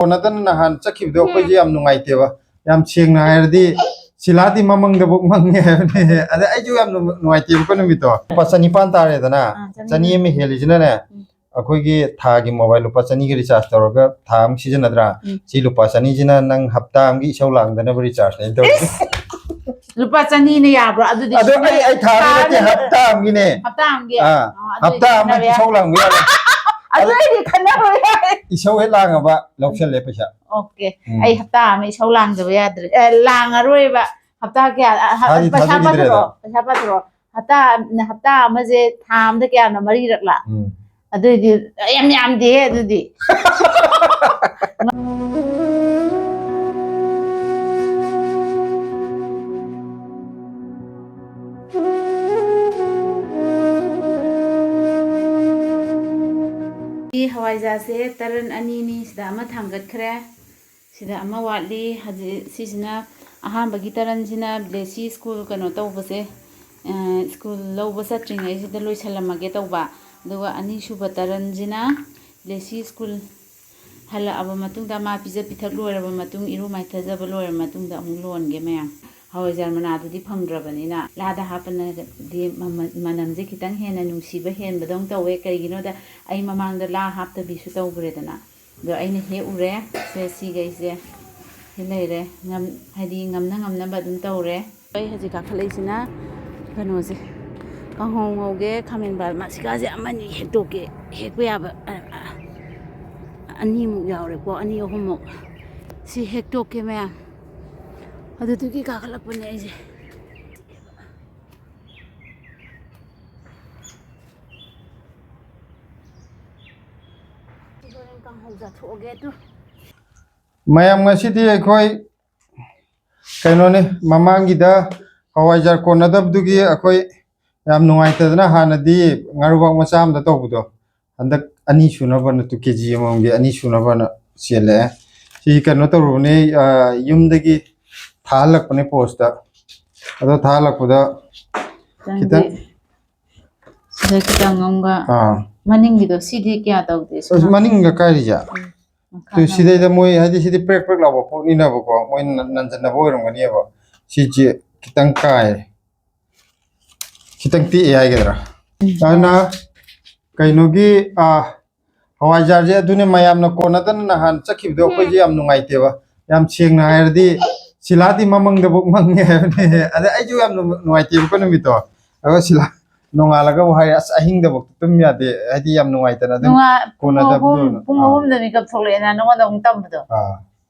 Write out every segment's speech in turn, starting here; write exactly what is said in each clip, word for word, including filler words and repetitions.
ꯀꯣꯟꯅꯗꯅ ꯅꯍꯥꯟ ꯆꯠꯈꯤꯕꯗꯣ ꯑꯩꯈꯣꯏꯁꯦ ꯌꯥꯝ ꯅꯨꯡꯉꯥꯏꯇꯦꯕ꯫ ꯌꯥꯝ ꯁꯦꯡꯅ ꯍꯥꯏꯔꯗꯤ ꯁꯤꯂꯥꯗꯤ ꯃꯃꯪꯗꯕꯨ ꯃꯪꯉꯦ ꯍꯥꯏꯕꯅꯦ꯫ ꯑꯗ ꯑꯩꯁꯨ ꯌꯥꯝ ꯅꯨꯡ- ꯅꯨꯡꯉꯥꯏꯇꯦꯕꯀꯣ ꯅꯨꯃꯤꯠꯇꯣ꯫ ꯂꯨꯄꯥ ꯆꯅꯤꯄꯥꯟ ꯇꯥꯔꯦꯗꯅ꯫ ꯑꯥ, ꯆꯅꯤ ꯆꯅꯤ ꯑꯃ ꯍꯦꯜꯂꯤꯁꯤꯅꯅꯦ, ꯎꯝ꯫ ꯑꯩꯈꯣꯏꯒꯤ ꯊꯥꯒꯤ ꯃꯣꯕꯥꯏꯜ ꯂꯨꯄꯥ ꯆꯅꯤꯒꯤ ꯔꯤꯆꯥꯔꯖ ꯇꯧꯔꯒ ꯊꯥ ꯑꯃ ꯁꯤꯖꯤꯟꯅꯗ꯭ꯔꯥ? ꯎꯝ꯫ ꯁꯤ ꯂꯨꯄꯥ ꯆꯅꯤꯁꯤꯅ ꯅꯪ ꯍꯞꯇꯥ ꯑꯃꯒꯤ ꯏꯁꯧ ꯂꯥꯡꯗꯅꯕ ꯔꯤꯆꯥꯔꯖꯅꯦ ꯑꯩꯅ ꯇꯧꯔꯤꯁꯦ꯫ ꯂꯨꯄꯥ ꯆꯅꯤꯅ ꯌꯥꯕ꯭ꯔꯣ? ꯑꯗꯨꯗꯤ ꯑꯗꯣ ꯑꯩ, ꯑꯩ ꯊꯥꯒꯤ ꯅꯠꯇꯦ, ꯊꯥꯒꯤ ꯍꯞꯇꯥ ꯑꯃꯒꯤꯅꯦ꯫ ꯍꯞꯇꯥ ꯑꯃꯒꯤ? ꯑꯥ, ꯑꯣ, ꯑꯗꯨ ꯍꯞꯇꯥ ꯑꯃꯒꯤ ꯈꯟꯅꯕ ꯌꯥꯏ꯫ ꯏꯁꯧ ꯂꯥꯡꯕ ꯌꯥꯔꯣꯏ꯫ ꯑꯗꯨ ꯑꯩꯗꯤ ꯈꯟꯅꯕ ꯌꯥꯏ꯫ ꯏꯁꯧ ꯍꯦꯛ ꯂꯥꯡꯉꯕ ꯂꯧꯁꯜꯂꯦ ꯄꯩꯁꯥ꯫ ꯑꯣꯀꯦ꯫ ꯎꯝ꯫ ꯑꯩ ꯍꯞꯇꯥ ꯑꯃ ꯏꯁꯧ ꯂꯥꯡꯗꯕ ꯌꯥꯗ꯭ꯔꯦ꯫ ꯑꯦ, ꯂꯥꯡꯉꯔꯣꯏꯕ꯫ ꯍꯞꯇꯥ ꯀꯌꯥ, ꯑ, ꯍ-, ꯊꯥꯗꯤ ꯄꯩꯁꯥ ꯊꯥꯖꯈꯤꯗ꯭ꯔꯦꯗ꯫ ꯄꯥꯊꯣꯔꯛꯑꯣ, ꯄꯩꯁꯥ ꯄꯥꯊꯣꯔꯛꯑꯣ꯫ ꯍꯞꯇꯥ, ꯍꯞꯇꯥ ꯑꯃꯁꯦ ꯊꯥ ꯑꯃꯗ ꯀꯌꯥꯅꯣ? ꯃꯔꯤꯔꯛꯂꯥ? ꯎꯝ꯫ ꯑꯗꯨꯏꯗꯤ ꯌꯥꯝ ꯌꯥꯝꯗꯦꯍꯦ ꯑꯗꯨꯗꯤ꯫ ꯁꯤ ꯍꯋꯥꯏꯖꯥꯔꯁꯦ ꯇꯔꯟ ꯑꯅꯤꯅꯤ, ꯁꯤꯗ ꯑꯃ ꯊꯥꯡꯒꯠꯈ꯭ꯔꯦ꯫ ꯁꯤꯗ ꯑꯃ ꯋꯥꯠꯂꯤ꯫ ꯍꯧꯖꯤꯛ ꯁꯤꯁꯤꯅ ꯑꯍꯥꯟꯕꯒꯤ ꯇꯔꯟꯁꯤꯅ ꯕ꯭ꯂꯦꯁꯤ ꯁ꯭ꯀꯨꯜ ꯀꯩꯅꯣ ꯇꯧꯕꯁꯦ, ꯑ, ꯁ꯭ꯀꯨꯜ ꯂꯧꯕ ꯆꯠꯇ꯭ꯔꯤꯉꯩꯁꯤꯗ ꯂꯣꯏꯁꯜꯂꯝꯃꯒꯦ ꯇꯧꯕ꯫ ꯑꯗꯨꯒ ꯑꯅꯤꯁꯨꯕ ꯇꯔꯟꯁꯤꯅ ꯕ꯭ꯂꯦꯁꯤ ꯁ꯭ꯀꯨꯜ ꯍꯜꯂꯛꯑꯕ ꯃꯇꯨꯡꯗ, ꯃꯥ ꯄꯤꯖ ꯄꯤꯊꯛ ꯂꯣꯏꯔꯕ ꯃꯇꯨꯡ, ꯏꯔꯨ ꯃꯥꯏꯊꯖꯕ ꯂꯣꯏꯔꯕ ꯃꯇꯨꯡꯗ ꯑꯃꯨꯛ ꯂꯣꯟꯒꯦ ꯃꯌꯥꯝ꯫ ꯍꯋꯥꯏꯖꯥꯔ ꯃꯅꯥꯗꯨꯗꯤ ꯐꯪꯗ꯭ꯔꯕꯅꯤꯅ ꯂꯥꯗ ꯍꯥꯞꯄꯅꯗꯤ ꯃꯃ-, ꯃꯅꯝꯁꯦ ꯈꯤꯇꯪ ꯍꯦꯟꯅ ꯅꯨꯡꯁꯤꯕ ꯍꯦꯟꯕꯗꯧꯅ ꯇꯧꯋꯦ꯫ ꯀꯩꯒꯤꯅꯣꯗ ꯑꯩ ꯃꯃꯥꯡꯗ ꯂꯥ ꯍꯥꯞꯇꯕꯤꯁꯨ ꯇꯧꯈ꯭ꯔꯦꯗꯅ꯫ ꯑꯗꯣ ꯑꯩꯅ ꯍꯦꯛ ꯎꯔꯦ꯫ ꯁꯦ ꯁꯤꯈꯩꯁꯦ ꯁꯤ ꯂꯩꯔꯦ꯫ ꯉꯝ-, ꯍꯥꯏꯗꯤ ꯉꯝꯅ ꯉꯝꯅꯕ ꯑꯗꯨꯝ ꯇꯧꯔꯦ꯫ ꯑꯩ ꯍꯧꯖꯤꯛ ꯀꯥꯈꯠꯂꯛꯏꯁꯤꯅ ꯀꯩꯅꯣꯁꯦ, ꯀꯥꯡꯍꯧ ꯉꯧꯒꯦ, ꯈꯥꯃꯦꯟ ꯕꯥ-, ꯃꯁꯤꯀꯥꯁꯦ ꯑꯃꯅꯤ ꯍꯦꯛꯇꯣꯛꯀꯦ꯫ ꯍꯦꯛꯄ ꯌꯥꯕ, ꯑ, ꯑ, ꯑꯅꯤꯃꯨꯛ ꯌꯥꯎꯔꯦꯀꯣ, ꯑꯅꯤ ꯑꯍꯨꯝꯃꯨꯛ꯫ ꯁꯤ ꯍꯦꯛꯇꯣꯛꯀꯦ ꯃꯌꯥꯝ꯫ ꯑꯗꯨꯗꯨꯒꯤ ꯀꯥꯈꯠꯂꯛꯄꯅꯦ ꯑꯩꯁꯦ꯫ ꯍꯣꯔꯦꯟ ꯀꯥꯡꯍꯧ ꯆꯥꯊꯣꯛꯑꯒꯦ ꯑꯗꯨ꯫ ꯃꯌꯥꯝ, ꯉꯁꯤꯗꯤ ꯑꯩꯈꯣꯏ ꯀꯩꯅꯣꯅꯤ, ꯃꯃꯥꯡꯒꯤꯗ ꯍꯋꯥꯏꯖꯥꯔ ꯀꯣꯟꯅꯗꯕꯗꯨꯒꯤ ꯑꯩꯈꯣꯏ ꯌꯥꯝ ꯅꯨꯡꯉꯥꯏꯇꯗꯅ, ꯍꯥꯟꯅꯗꯤ ꯉꯥꯔꯨꯕꯥꯛ ꯃꯆꯥ ꯑꯃꯗ ꯇꯧꯕꯗꯣ, ꯍꯟꯗꯛ ꯑꯅꯤ ꯁꯨꯅꯕꯅ, ꯇꯨ ꯀꯦ ꯖꯤ ꯑꯃꯃꯝꯒꯤ ꯑꯅꯤ ꯁꯨꯅꯕꯅ ꯆꯦꯜꯂꯛꯑꯦ꯫ ꯁꯤ ꯀꯩꯅꯣ ꯇꯧꯔꯨꯕꯅꯦ, ꯑ, ꯌꯨꯝꯗꯒꯤ ꯊꯥꯍꯜꯂꯛꯄꯅꯦ ꯄꯣꯁꯇ꯫ ꯑꯗꯣ ꯊꯥꯍꯜꯂꯛꯄꯗ ꯈꯤꯇꯪ, ꯈꯤꯇꯪꯗꯤ ꯁꯤꯗ ꯈꯤꯇꯪ ꯑꯃꯒ ꯑꯥ꯫ ꯃꯅꯤꯡꯒꯤꯗꯣ ꯁꯤꯗꯤ ꯀꯌꯥ ꯇꯧꯗꯦ, ꯑꯁ, ꯁꯨꯃꯥꯏꯅ꯫ ꯃꯅꯤꯡꯒ ꯀꯥꯏꯔꯤꯁꯦ? ꯎꯝ꯫ ꯃꯈꯥ ꯑꯗꯨ ꯁꯤꯗꯩꯗ ꯃꯣꯏ ꯍꯥꯏꯗꯤ ꯁꯤꯗꯤ ꯄ꯭ꯔꯦꯛ ꯄ꯭ꯔꯦꯛ ꯂꯥꯎꯕ ꯄꯣꯠꯅꯤꯅꯕꯀꯣ, ꯃꯣꯏ ꯅꯟ- ꯅꯟꯖꯟꯅꯕ ꯑꯣꯏꯔꯝꯒꯅꯦꯕ꯫ ꯁꯤꯁꯦ ꯈꯤꯇꯪ ꯀꯥꯏꯔꯦ, ꯈꯤꯇꯪ ꯇꯦꯛꯑꯦ ꯍꯥꯏꯒꯗ꯭ꯔꯥ꯫ ꯑꯗꯨꯅ ꯀꯩꯅꯣꯒꯤ ꯑꯥ, ꯍꯋꯥꯏꯖꯥꯔꯁꯦ ꯑꯗꯨꯅꯦ ꯃꯌꯥꯝꯅ ꯀꯣꯟꯅꯗꯅ ꯅꯍꯥꯟ ꯆꯠꯈꯤꯕꯗꯣ ꯑꯩꯈꯣꯏꯁꯦ ꯌꯥꯝ ꯅꯨꯡꯉꯥꯏꯇꯦꯕ꯫ ꯌꯥꯝ ꯁꯦꯡꯅ ꯍꯥꯏꯔꯗꯤ ꯁꯤꯂꯥꯗꯤ ꯃꯃꯪꯗꯕꯨ ꯃꯪꯉꯦ ꯍꯥꯏꯕꯅꯦ꯫ ꯑꯗ ꯑꯩꯁꯨ ꯌꯥꯝ ꯅꯨꯡ- ꯅꯨꯡꯉꯥꯏꯇꯦꯕꯀꯣ ꯅꯨꯃꯤꯠꯇꯣ꯫ ꯑꯗꯣ ꯁꯤꯂꯥ ꯅꯣꯡꯉꯥꯜꯂꯒ ꯍꯥꯏꯔꯦ, "ꯑꯁ, ꯑꯍꯤꯡꯗꯕꯨ ꯇꯨꯝ ꯌꯥꯗꯦ", ꯍꯥꯏꯗꯤ ꯌꯥꯝ ꯅꯨꯡꯉꯥꯏꯇꯅ ꯑꯗꯨꯝ ꯅꯣꯡꯉꯥ- ꯄꯨꯡ ꯀꯣꯟꯅꯗꯕꯗꯣ ꯑꯍꯨꯝ ꯑꯣꯏꯅ꯫ ꯄꯨꯡ ꯑꯥ꯫ ꯑꯍꯨꯝꯗ ꯃꯤꯀꯞ ꯊꯣꯛꯂꯛꯑꯦꯅ ꯅꯉꯣꯟꯗ ꯑꯃꯨꯛ ꯇꯝꯕꯗꯣ꯫ ꯑꯥ꯫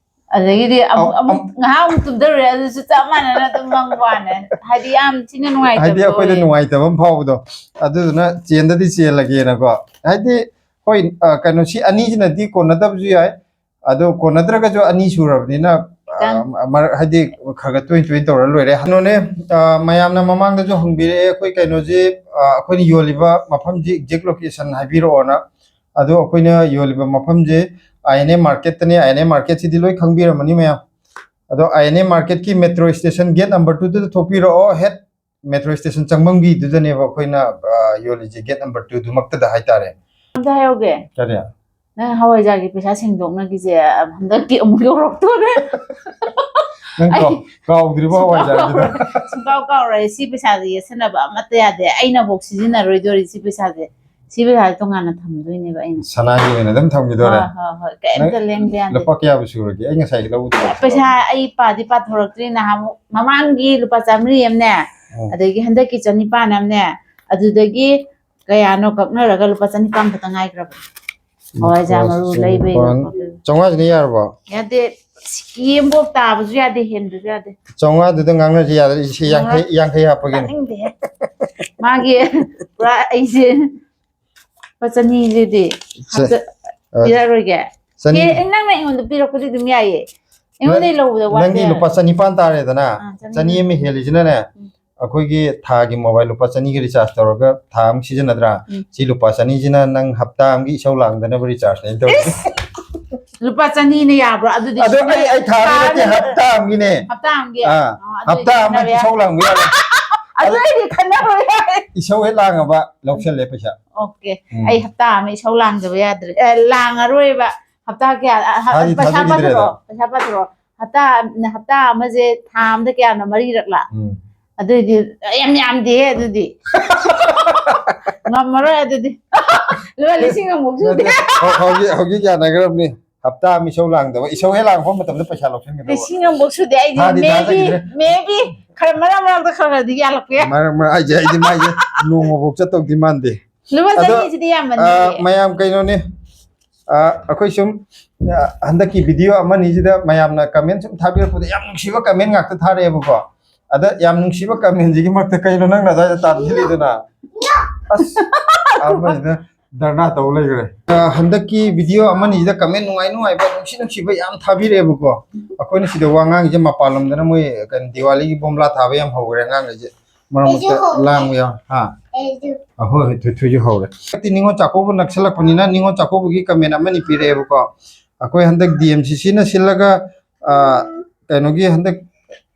ꯑꯗꯒꯤꯗꯤ ꯑꯃꯨꯛ ꯑꯃꯨꯛ ꯑꯃꯨꯛ ꯉꯥꯏꯍꯥꯛ ꯑꯃꯨꯛ ꯇꯨꯝꯊꯔꯨꯔꯦ, ꯑꯗꯨꯁꯨ ꯆꯞ ꯃꯥꯟꯅꯅ ꯑꯗꯨꯝ ꯃꯪꯕ ꯋꯥꯅꯦ꯫ ꯍꯥꯏꯗꯤ ꯌꯥꯝ ꯊꯤꯅ ꯅꯨꯡꯉꯥꯏꯇꯕꯗꯣ ꯍꯥꯏꯗꯤ ꯑꯩꯈꯣꯏꯗ ꯑꯣꯏꯌꯦ꯫ ꯅꯨꯡꯉꯥꯏꯇꯕ ꯑꯃ ꯐꯥꯎꯕꯗꯣ꯫ ꯑꯗꯨꯗꯨꯅ ꯆꯦꯟꯗꯗꯤ ꯆꯦꯜꯂꯒꯦꯅꯀꯣ꯫ ꯍꯥꯏꯗꯤ ꯍꯣꯏ, ꯑ, ꯀꯩꯅꯣ ꯁꯤ ꯑꯅꯤꯁꯤꯅꯗꯤ ꯀꯣꯟꯅꯗꯕꯁꯨ ꯌꯥꯏ꯫ ꯑꯗꯣ ꯀꯣꯟꯅꯗ꯭ꯔꯒꯁꯨ ꯑꯅꯤ ꯁꯨꯔꯕꯅꯤꯅ, ꯑ, ꯈꯤꯇꯪ꯫ ꯃꯔꯛ- ꯍꯥꯏꯗꯤ ꯈꯔ ꯈꯔ ꯇꯣꯏ ꯇꯣꯏꯅ ꯇꯧꯔ ꯂꯣꯏꯔꯦ꯫ ꯀꯩꯅꯣꯅꯦ, ꯑ, ꯃꯌꯥꯝꯅ ꯃꯃꯥꯡꯗꯁꯨ ꯍꯪꯕꯤꯔꯛꯑꯦ ꯑꯩꯈꯣꯏ ꯀꯩꯅꯣꯁꯤ, ꯑ, ꯑꯩꯈꯣꯏꯅ ꯌꯣꯜꯂꯤꯕ ꯃꯐꯝꯁꯤ exact location ꯍꯥꯏꯕꯤꯔꯛꯑꯣꯅ꯫ ꯑꯗꯣ ꯑꯩꯈꯣꯏꯅ ꯌꯣꯜꯂꯤꯕ ꯃꯐꯝꯁꯦ I N A marketꯇꯅꯦ꯫ I N A marketꯁꯤꯗꯤ ꯂꯣꯏ ꯈꯪꯕꯤꯔꯝꯃꯅꯤ ꯃꯌꯥꯝ꯫ ꯑꯗꯣ I N A marketꯀꯤ metro station gate number twoꯗꯨꯗ ꯊꯣꯛꯄꯤꯔꯛꯑꯣ꯫ ꯍꯦꯛ metro station ꯆꯪꯐꯝꯒꯤꯗꯨꯗꯅꯦꯕ ꯑꯩꯈꯣꯏꯅ, ꯑ, ꯌꯣꯜꯂꯤꯁꯦ, gate number twoꯗꯨꯃꯛꯇꯗ ꯍꯥꯏꯇꯥꯔꯦ꯫ ꯑꯝꯇ ꯍꯥꯏꯍꯧꯒꯦ꯫ ꯀꯔꯤ? ꯅꯪ ꯍꯋꯥꯏꯖꯥꯔꯒꯤ ꯄꯩꯁꯥ ꯁꯦꯡꯗꯣꯛꯅꯈꯤꯁꯦ ꯍꯟꯗꯛꯇꯤ ꯑꯃꯨꯛ ꯌꯧꯔꯛꯇꯣꯔꯦ꯫ ꯅꯪ ꯀꯥꯎ-, ꯑꯩ ꯀꯥꯎꯗ꯭ꯔꯤꯕꯣ ꯁꯨꯡꯀꯥꯎ ꯍꯋꯥꯏꯖꯥꯔꯒꯤꯗꯣ? ꯀꯥꯎꯔꯣꯏ, ꯁꯨꯡꯀꯥꯎ ꯀꯥꯎꯔꯣꯏ꯫ ꯁꯤ ꯄꯩꯁꯥꯁꯦ ꯌꯦꯠꯁꯟꯅꯕ ꯑꯃꯠꯇ ꯌꯥꯗꯦ꯫ ꯑꯩꯅꯐꯧ ꯁꯤꯖꯤꯟꯅꯔꯣꯏꯗꯣꯔꯤ ꯁꯤ ꯄꯩꯁꯥꯁꯦ꯫ ꯁꯤ ꯄꯩꯁꯥꯁꯦ ꯇꯣꯉꯥꯟꯅ ꯊꯝꯗꯣꯏꯅꯦꯕ ꯑꯩꯅ꯫ ꯁꯅꯥꯒꯤ ꯑꯣꯏꯅ ꯑꯗꯨꯝ ꯊꯝꯈꯤꯗꯣꯔꯦ? ꯍꯣꯏ, ꯍꯣꯏ, ꯍꯣꯏ꯫ ꯀꯩꯝꯇ ꯅꯪ ꯂꯦꯡꯕ ꯌꯥꯗꯦ꯫ ꯂꯨꯄꯥ ꯀꯌꯥꯕꯨ ꯁꯨꯔꯒꯦ? ꯑꯩ ꯉꯁꯥꯏ ꯂꯧꯕꯗꯣ ꯄꯩꯁꯥ ꯂꯧꯗ꯭ꯔꯤꯕꯣ? ꯑꯩ ꯄꯥꯗꯤ ꯄꯥꯊꯣꯔꯛꯇ꯭ꯔꯤ꯫ ꯅꯍꯥꯟꯃꯨꯛ ꯃꯃꯥꯡꯒꯤ ꯂꯨꯄꯥ ꯆꯥꯃꯔꯤ ꯑꯃꯅꯦ, ꯎꯝ꯫ ꯑꯗꯒꯤ ꯍꯟꯗꯛꯀꯤ ꯆꯅꯤꯄꯥꯟ ꯑꯃꯅꯦ, ꯑꯗꯨꯗꯒꯤ ꯀꯌꯥꯅꯣ ꯀꯛꯅꯔꯒ ꯂꯨꯄꯥ ꯆꯅꯤꯄꯥꯟ ꯈꯛꯇ ꯉꯥꯏꯈ꯭ꯕ꯫ ꯍꯋꯥꯏꯖꯥꯔ ꯃꯔꯨ ꯂꯩꯕꯩ ꯂꯨꯄꯥ ꯂꯨꯄꯥ ꯆꯅꯤꯄꯥꯟ꯫ ꯆꯥꯝꯃꯉꯥꯁꯤꯅ ꯌꯥꯔꯕꯣ? ꯌꯥꯗꯦ꯫ ꯌꯦꯝꯕꯣꯛ ꯇꯥꯕꯁꯨ ꯌꯥꯗꯦ, ꯍꯦꯟꯕꯁꯨ ꯌꯥꯗꯦ꯫ ꯆꯥꯝꯃꯉꯥꯗꯨꯗ ꯉꯥꯡꯅꯁꯤ ꯌꯥꯗ꯭ꯔꯦ, ꯁꯤ ꯌꯥꯡꯈꯩ, ꯌꯥꯡꯈꯩ ꯍꯥꯞꯄꯒꯦꯅꯦ꯫ ꯇꯥꯅꯤꯡꯗꯦꯍꯦ꯫ ꯃꯥꯒꯤ ꯄꯨꯔꯥ ꯑꯩꯁꯦ ꯂꯨꯄꯥ ꯆꯅꯤꯁꯤꯗꯤ ꯆ-, ꯍꯥꯞꯆ-, ꯑ, ꯄꯤꯔꯛꯑꯔꯣꯏꯒꯦ꯫ ꯆꯅꯤ꯫ ꯑꯦ, ꯑꯦ, ꯅꯪꯅ ꯑꯩꯉꯣꯟꯗ ꯄꯤꯔꯛꯄꯗꯤ ꯑꯗꯨꯝ ꯌꯥꯏꯌꯦ꯫ ꯑꯩꯉꯣꯟꯗꯩ ꯅꯪ-, ꯂꯧꯕꯗ ꯋꯥꯠꯄ ꯅꯪꯒꯤ ꯌꯥꯔꯣꯏ꯫ ꯂꯨꯄꯥ ꯆꯅꯤꯄꯥꯟ ꯇꯥꯔꯦꯗꯅ, ꯑꯥ, ꯆꯅꯤ꯫ ꯆꯅꯤ ꯑꯃ ꯍꯦꯜꯂꯤꯁꯤꯅꯅꯦ, ꯎꯝ꯫ ꯑꯩꯈꯣꯏꯒꯤ ꯊꯥꯒꯤ mobile ꯂꯨꯄꯥ ꯆꯅꯤꯒꯤ recharge ꯇꯧꯔꯒ ꯊꯥ ꯑꯃ ꯁꯤꯖꯤꯟꯅꯗ꯭ꯔꯥ? ꯎꯝ꯫ ꯁꯤ ꯂꯨꯄꯥ ꯆꯅꯤꯁꯤꯅ ꯅꯪ ꯍꯞꯇꯥ ꯑꯃꯒꯤ ꯏꯁꯧ ꯂꯥꯡꯗꯅꯕ recharge ꯅꯦ ꯑꯩꯅ ꯇꯧꯔꯤꯁꯦ꯫ ꯏꯁ! ꯂꯨꯄꯥ ꯆꯅꯤꯅ ꯌꯥꯕ꯭ꯔꯣ? ꯑꯗꯨꯗꯤ ꯑꯗꯣ ꯁꯨꯡꯌꯥ-, ꯑꯩ, ꯑꯩ ꯊꯥ ꯑꯃ ꯊꯥ ꯅꯠꯇꯦ, ꯑꯃ ꯍꯞꯇꯥ ꯑꯃꯒꯤꯅꯦ꯫ ꯍꯞꯇꯥ ꯑꯃꯒꯤ? ꯑꯥ, ꯑꯣ, ꯑꯗꯨꯗꯤ ꯍꯞꯇꯥ ꯑꯃꯒꯤ ꯈꯟꯅꯕ ꯌꯥꯏ꯫ ꯏꯁꯧ ꯂꯥꯡꯕ ꯌꯥꯔꯣꯏ꯫ ꯑꯗꯨ ꯑꯣꯏꯗꯤ ꯈꯟꯅꯕ ꯌꯥꯏ꯫ ꯏꯁꯧ ꯍꯦꯛ ꯂꯥꯡꯉꯕ, ꯂꯧꯁꯜꯂꯦ ꯄꯩꯁꯥ꯫ OK꯫ ꯎꯝ꯫ ꯑꯩ ꯍꯞꯇꯥ ꯑꯃ ꯏꯁꯧ ꯂꯥꯡꯗꯕ ꯌꯥꯗ꯭ꯔꯦ꯫ ꯑꯦ, ꯂꯥꯡꯉꯔꯣꯏꯕ꯫ ꯍꯞꯇꯥ ꯀꯌꯥ? ꯑ, ꯍ-, ꯊꯥꯗꯤ ꯄꯩꯁꯥ ꯊꯥꯖꯈꯤꯗ꯭ꯔꯦꯗ꯫ ꯄꯥꯊꯣꯔꯛꯑꯣ, ꯄꯩꯁꯥ ꯄꯥꯊꯣꯔꯛꯑꯣ꯫ ꯍꯞꯇꯥ, ꯍꯞꯇꯥ ꯑꯃꯁꯦ ꯊꯥ ꯑꯃꯗ ꯀꯌꯥꯅꯣ? ꯃꯔꯤꯔꯛꯂ? ꯎꯝ꯫ ꯑꯗꯨꯏꯗꯤ ꯌꯥꯝ ꯌꯥꯝꯗꯦꯍꯦ ꯑꯗꯨꯗꯤ꯫ ꯉꯝꯃꯔꯣꯏ ꯑꯗꯨꯗꯤ꯫ ꯂꯨꯄꯥ ꯂꯤꯁꯤꯡ ꯑꯃꯐꯥꯎ ꯁꯨꯗꯦ꯫ ꯅꯠꯇꯦ, ꯍꯧ-, ꯍꯧꯖꯤꯛ, ꯍꯧꯖꯤꯛ ꯌꯥꯅꯈ꯭ꯔꯕꯅꯤ꯫ ꯍꯞꯇꯥ ꯑꯃ ꯏꯁꯧ ꯂꯥꯡꯗꯕ, ꯏꯁꯧ ꯍꯦꯛ ꯂꯥꯡꯕ ꯃꯇꯝꯗ ꯄꯩꯁꯥ ꯂꯧꯁꯤꯟꯒꯗꯕ꯫ ꯂꯤꯁꯤꯡ ꯑꯃꯐꯥꯎ ꯁꯨꯗꯦ ꯑꯩꯗꯤ꯫ ꯊꯥꯗꯤ maybe, ꯊꯥꯖꯈꯤꯗ꯭ꯔꯦ꯫ Maybe ꯈꯔ ꯃꯔꯛ ꯃꯔꯛꯇ ꯈꯔ ꯈꯔꯗꯤ ꯌꯥꯜꯂꯛꯄ ꯌꯥꯏ꯫ ꯃꯔꯛ ꯃꯔꯛ ꯍꯥꯏꯁꯦ ꯑꯩꯗꯤ ꯃꯥꯏꯁꯦ ꯅꯣꯡꯃꯐꯥꯎ ꯆꯠꯇꯧꯗꯤ ꯃꯥꯟꯗꯦ꯫ ꯂꯨꯄꯥ ꯑꯗꯣ, ꯆꯅꯤꯁꯤꯗꯤ ꯌꯥꯝꯃꯟꯗꯦ꯫ ꯑ, ꯃꯌꯥꯝ ꯀꯩꯅꯣꯅꯦ, ꯑ, ꯑꯩꯈꯣꯏ ꯁꯨꯝ, ꯑ, ꯍꯟꯗꯛꯀꯤ video ꯑꯃꯅꯤꯁꯤꯗ ꯃꯌꯥꯝꯅ comment ꯁꯨꯝ ꯊꯥꯕꯤꯔꯛꯄꯗ ꯌꯥꯝ ꯅꯨꯡꯁꯤꯕ comment ꯉꯥꯛꯇ ꯊꯥꯔꯛꯑꯦꯕꯀꯣ꯫ ꯑꯗ ꯌꯥꯝ ꯅꯨꯡꯁꯤꯕ commentꯁꯤꯒꯤ ꯃꯔꯛꯇ ꯀꯩꯅꯣ ꯅꯪꯅ ꯑꯗꯨꯋꯥꯏꯗ ꯇꯥꯟꯁꯤꯜꯂꯤꯗꯨꯅ? ꯑꯁ, ꯑꯃꯁꯤꯅ ꯙꯔꯅꯥ ꯇꯧ ꯂꯩꯈ꯭ꯔꯦ꯫ ꯑ, ꯍꯟꯗꯛꯀꯤ video ꯑꯃꯅꯤꯁꯤꯗ comment ꯅꯨꯡꯉꯥꯏ ꯅꯨꯡꯉꯥꯏꯕ, ꯅꯨꯡꯁꯤ ꯅꯨꯡꯁꯤꯕ ꯌꯥꯝ ꯊꯥꯕꯤꯔꯛꯑꯦꯕꯀꯣ꯫ ꯑꯩꯈꯣꯏꯅ ꯁꯤꯗ ꯋꯥ ꯉꯥꯡꯉꯤꯁꯦ ꯃꯄꯥꯟ ꯂꯝꯗꯅ ꯃꯣꯏ ꯀꯩꯅꯣ ꯗꯤꯋꯥꯂꯤꯒꯤ ꯕꯣꯝꯕ꯭ꯂꯥ ꯊꯥꯕ ꯌꯥꯝ ꯍꯧꯈ꯭ꯔꯦ ꯑꯉꯥꯡꯈꯩꯁꯦ꯫ ꯃꯔꯛ ꯃꯔꯛꯇ ꯑꯩꯁꯨ ꯍꯧꯔꯦ꯫ ꯂꯥꯡꯕ ꯌꯥꯎ-, ꯍꯥ? ꯑꯩꯁꯨ꯫ ꯑꯍꯣꯏ, ꯍꯣꯏ, ꯊꯣꯏꯊꯣꯏꯁꯨ ꯍꯧꯔꯦ꯫ ꯍꯟꯗꯛꯇꯤ ꯅꯤꯉꯣꯜ ꯆꯥꯛꯀꯧꯕ ꯅꯛꯁꯜꯂꯛꯄꯅꯤꯅ ꯅꯤꯉꯣꯜ ꯆꯥꯛꯀꯧꯕꯒꯤ comment ꯑꯃꯅꯤ ꯄꯤꯔꯛꯑꯦꯕꯀꯣ꯫ ꯑꯩꯈꯣꯏ ꯍꯟꯗꯛ D M C Cꯅ ꯁꯤꯜꯂꯒ, ꯑ, ꯀꯩꯅꯣꯒꯤ ꯍꯟꯗꯛ,